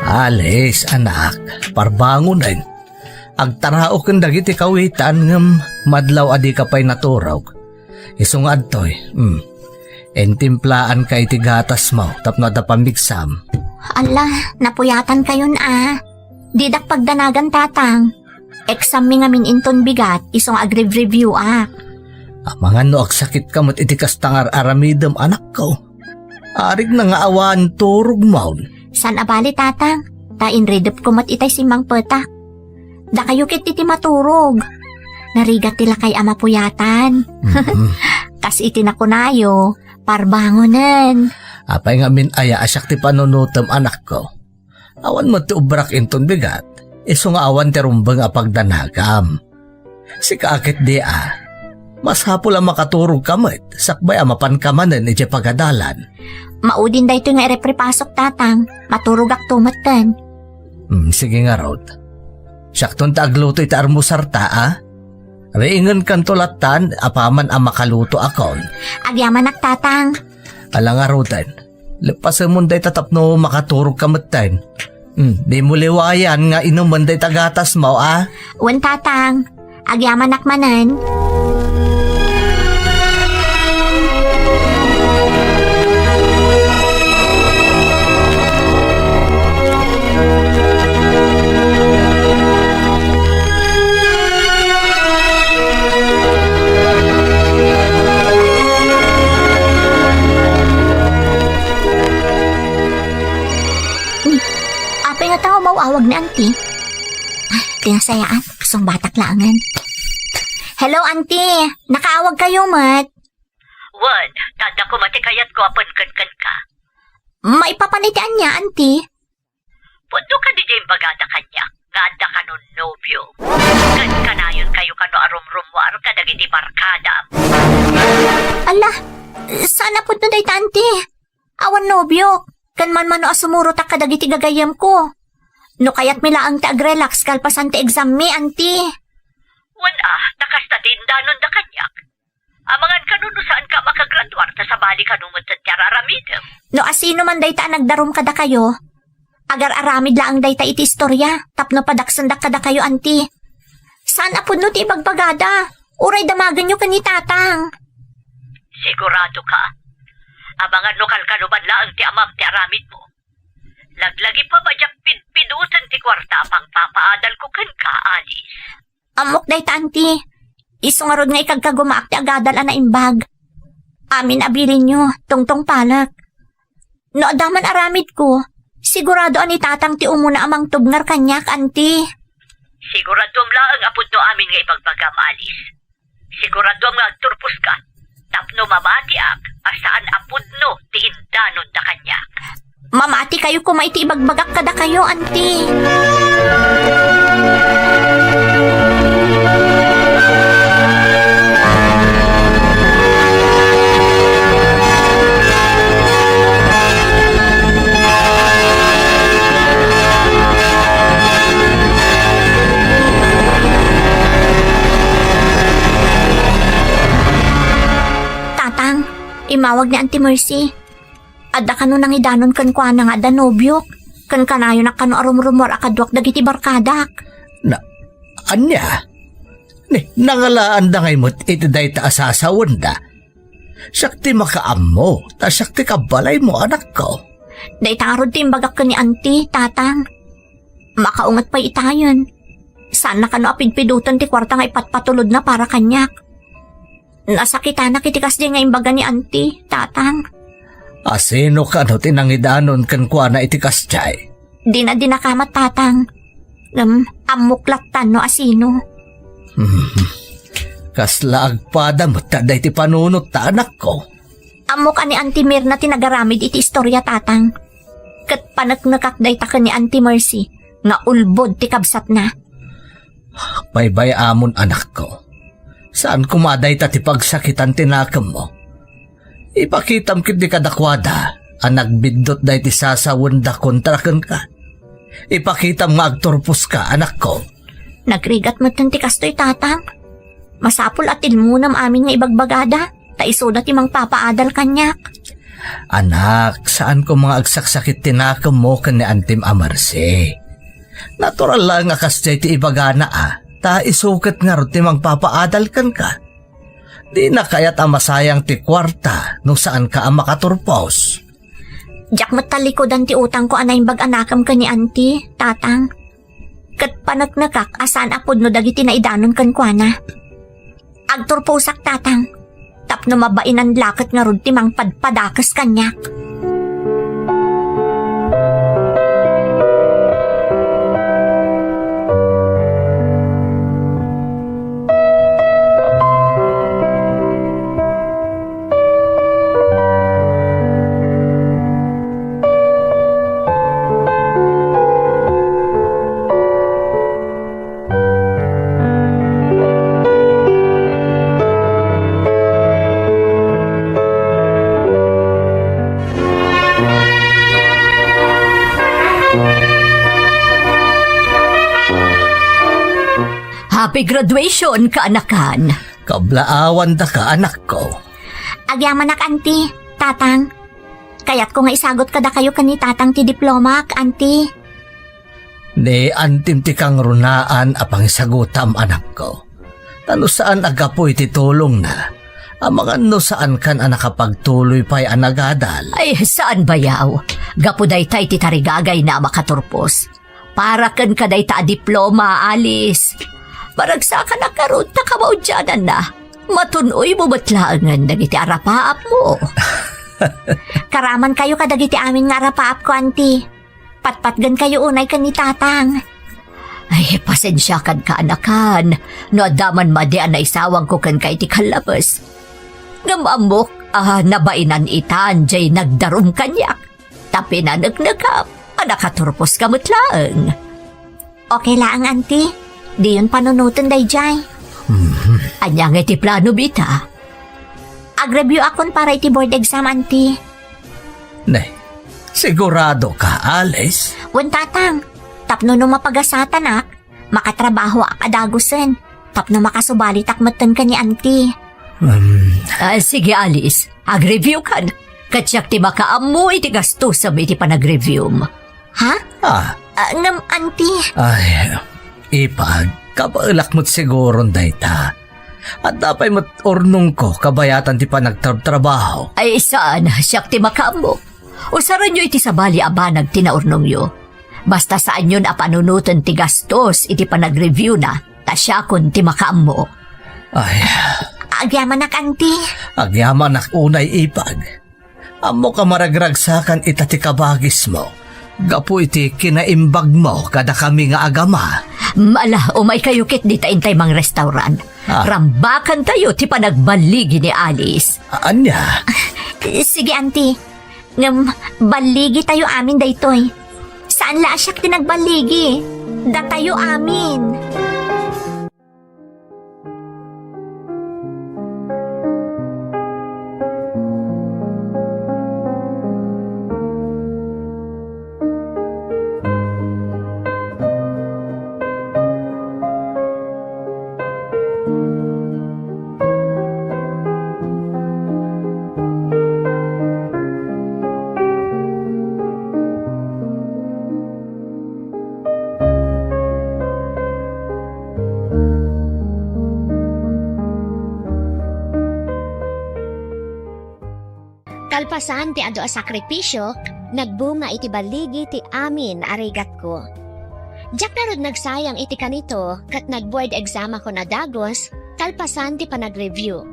Alice, anak, parbangonen. Agtaraoken dagiti kawitan ngem madlaw a dika pay naturog. Isu nga adtoy, hmm, intimplaanka iti gatasmo tapno adda pammigsam. Alla, napuyatankayon a. Didak pagdanagan, tatang. Exam mi ngamin inton bigat, isu nga agreview-ak. Amangan no agsakitka met iti kasta nga ar-aramidem, anakko. Arigna nga awan turogmon. Saan a bali, tatang? Ta inridepko met itay simmangpetak. Dakayo ket iti maturog. Narigat ti lakay a mapuyatan. Mhm. Kas iti nakunayo, parbangonen. Apay ngamin aya a siak ti panunotem, anakko? Awan met ti obrak inton bigat, isu nga awan ti rumbeng a pagdanagam. Sika ketdi a, masapul a makaturogka met sakbay a mapanka manen idiay pagadalan. Maudin daytoy nga ireprepasok, tatang. Maturogakto metten. Hmm, sige ngarud. Siakton ti agluto iti almusarta a. Riingenkanto lattan apaman a makalutoakon. Agyamanak, tatang. Ala ngaruden. Leppasemon dayta tapno makaturogka metten. Hmm, dimo liwayan nga inumen dayta gatasmo, a? Wen, Tatang. Agyamanak manen. Apay ngata nga umaw-awag ni Auntie? Ay, ti nasayaan, kasungbatak laengen. Hello, Auntie. Nakaawag kayo met? Wen, tadda koma ti kayatko a pen kenkenka. Maipapan iti ania, Auntie? Pudno kadi diay imbagada kaniak nga adda kanon nobio? Ken kanayon kayo kano a rumrummuar kadagiti barkadam. Ala, saan a pudno dayta, Auntie? Awan nobiok, ken manmano a sumurotak kadagiti gagayyemko. No kayatmi laeng ti agrelax kalpasan ti exammi, Auntie. Wen a, ta kasta ti indanonda kaniak. Amangan kano no saanka a makagraduar ta sabali kano metten ti ar-aramidem. No asino man dayta a nagdarum kadakayo, agar-aramid laeng dayta iti istoria tapno padaksendak kadakayo, Auntie. Saan a pudno ti ibagbagada. Uray damagenyo ken ni Tatang. Sigurado ka? Amangan no kalkano man laeng ti amam ti aramidmo. Laglagipem a diak pidpiduten ti kuarta a pangpapaadalko kenka, Alice. Ammok dayta, Auntie. Isu ngarud nga ikagkagumaak ti agadal a naimbag. Amin a bilinyo, tungtungpalek. No adda man aramidko, sigurado a ni Tatang ti umuna a mangtubngar kaniak, Auntie. Siguraduem laeng a pudno amin nga ibagbagam, Alice. Siguraduem nga agturposka tapno mamatiak a saan a pudno ti indanonda kaniak. Mamati kayo koma iti ibagbagak kadakayo, Auntie. Tatang, immawag ni Auntie Mercy. Adda kano nangidanon kenkuana nga adda nobiok, ken kanayonak kano a rumrumuar a kaduak dagiti barkadak. Na, ania? Ni, nangalaanda ngay met iti dayta a sasawenda? Siak ti makaammo, ta siak ti kabbalaymo, anakko. Dayta ngarud ti imbagak ken ni Auntie, Tatang. Makaunget pay itayen. Saanna kano a pidpiduten ti kuarta nga ipatpatulodna para kaniak. Nasakitanak iti kasdiay nga imbaga ni Auntie, Tatang. Asino kano ti nangidanon kenkuana iti kasdiay? Dina dinakamat, Tatang. Ngem ammok lattan no asino. Hmm. Kasla agpada met dayta panunot ta, anakko. Ammok a ni Auntie Mirna ti nagaramid iti istoria, Tatang. Ket paneknekak dayta ken ni Auntie Mercy nga ulbod ti kabsatna. Baybay-amon, anakko. Saan koma dayta ti pagsakitan ti nakemmo. Ipakitam ketdi kadakuada a nagbiddut dayta sasawenda kontra kenka. Ipakitam nga agturposka, anakko. Nagrigat metten ti kastoy, Tatang. Masapul a tilmonem amin nga ibagbagada, ta isuda ti mangpapaadal kaniak. Anak, saan koma nga agsaksakit ti nakemmo ken ni Antim a Mercy. Natural laeng a kasdiay ti ibagana a, ta isu ket ngarud ti mangpapaadal kenka. Dina kayat a masayang ti kuarta no saanka a makaturpos. Diak met tallikudan ti utangko a naimbag a nakem ken ni Auntie, Tatang. Ket paneknekak a saan a pudno dagiti naidanon kenkuana. Agturposak, Tatang, tapno mabainan la ket ngarud ti mangpadpadakes kaniak. Happy graduation, kaanakan! Kablaawandaka, anakko. Agyamanak, Auntie, Tatang. Kayatko nga isagut kadakayo ken ni Tatang ti diplomak, Auntie. Ni antim ti kangrunaan a pangisagutam, anakko. Ta no saan a gapu iti tulongna, amangan no saankan a nakapagtuloy pay a nagadal. Ay, saan bayaw? Gapu dayta iti tarigagayna a makaturpos. Para kenka dayta a diploma, Alice. Maragsakanak ngarud ta kamaudiananna. Matun-oymo met laengen dagiti arapaapmo. Karamankayo kadagiti amin nga arapaapko, Auntie. Patpatgenkayo unay ken ni Tatang. Ay, pasensiakan, kaanakan, no adda man madi a naisawangko kenka iti kallabes. Ngem ammok a nabainan itan jay nagdarum kaniak, ta pinaneknekam a nakaturposka met laeng. Okay laeng, Auntie. Diyon panunoten dayjay. Mhm. Ania nga iti plano, Bita? Ag-review akon para iti board exam, Auntie. Ne, sigurado ka, Alice? Wen, Tatang. Tapno no mapagasatanak, makatrabahoak a dagusen. Tapno makasubalitak metten ken ni Auntie. Um. Ah, sige, Alice. Ag-review kan. Ket siak ti makaammo iti gastosem iti panag-reviewm. Ha? Ah. Ah, ngem, Auntie. Ay, Ipag, kabaelak met siguron dayta. Adda pay met urnongko kabayatan ti panagtrabtrabaho. Ay, saan, siak ti makaammo. Usarenyo iti sabali a banag ti naurnongyo. Basta saanyon a panunoten ti gastos iti panag-reviewna, ta siakon ti makaammo. Ay. Agyamanak, Auntie. Agyamanak unay, Ipag. Ammok a maragragsakan ita ti kabagismo gapu iti kinaimbagmo kadakami nga agama. Ala, umaykayo ketdi ta intay mangrestauran. Ah. Rambakantayo ti panagballigi ni Alice. A-, ania? Sige, Auntie. Ngem, balligitayo amin daytoy. Saan la a siak ti nagballigi. Datayo amin. Kalpasan ti adu a sakripisio, nagbunga iti balligi ti amin a rigatko. Diak ngarud nagsayang iti kanito ket nag-board exam ako a dagus kalpasan ti panag-review.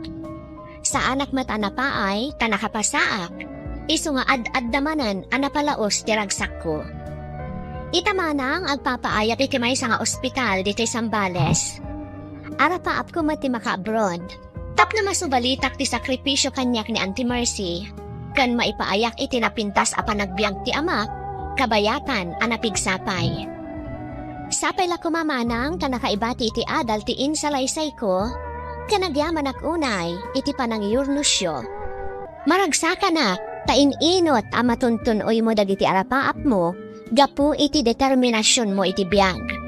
Saanak met a napaay ta nakapasaak, isu nga ad-adda manen a napalaos ti ragsakko. Ita manang agpapaayak iti maysa nga ospital ditoy Zambales. Arapaapko met ti maka-abroad. Tapno masubalitak ti sakripisio kaniak ni Auntie Mercy, ken maipaayak iti napintas a panagbiag ti amak, kabayatan a napigsa pay. Sapay la koma manang ta nakaibati iti adal ti insalaysayko, ken agyamanak unay iti panangiyurnosyo. Maragsakanak ta in-inut a matuntun-oymo dagiti arapaapmo gapu iti determinasionmo iti biag.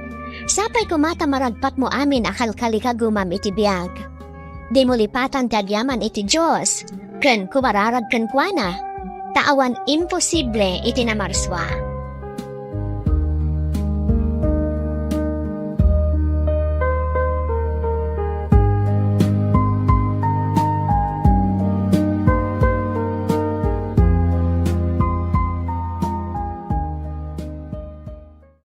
Sapay koma ta maragpatmo amin a kalkalikagumam iti biag. Dimo lipatan ti agyaman iti Dios, ken kumararag kenkuana, ta awan imposible iti namarsua.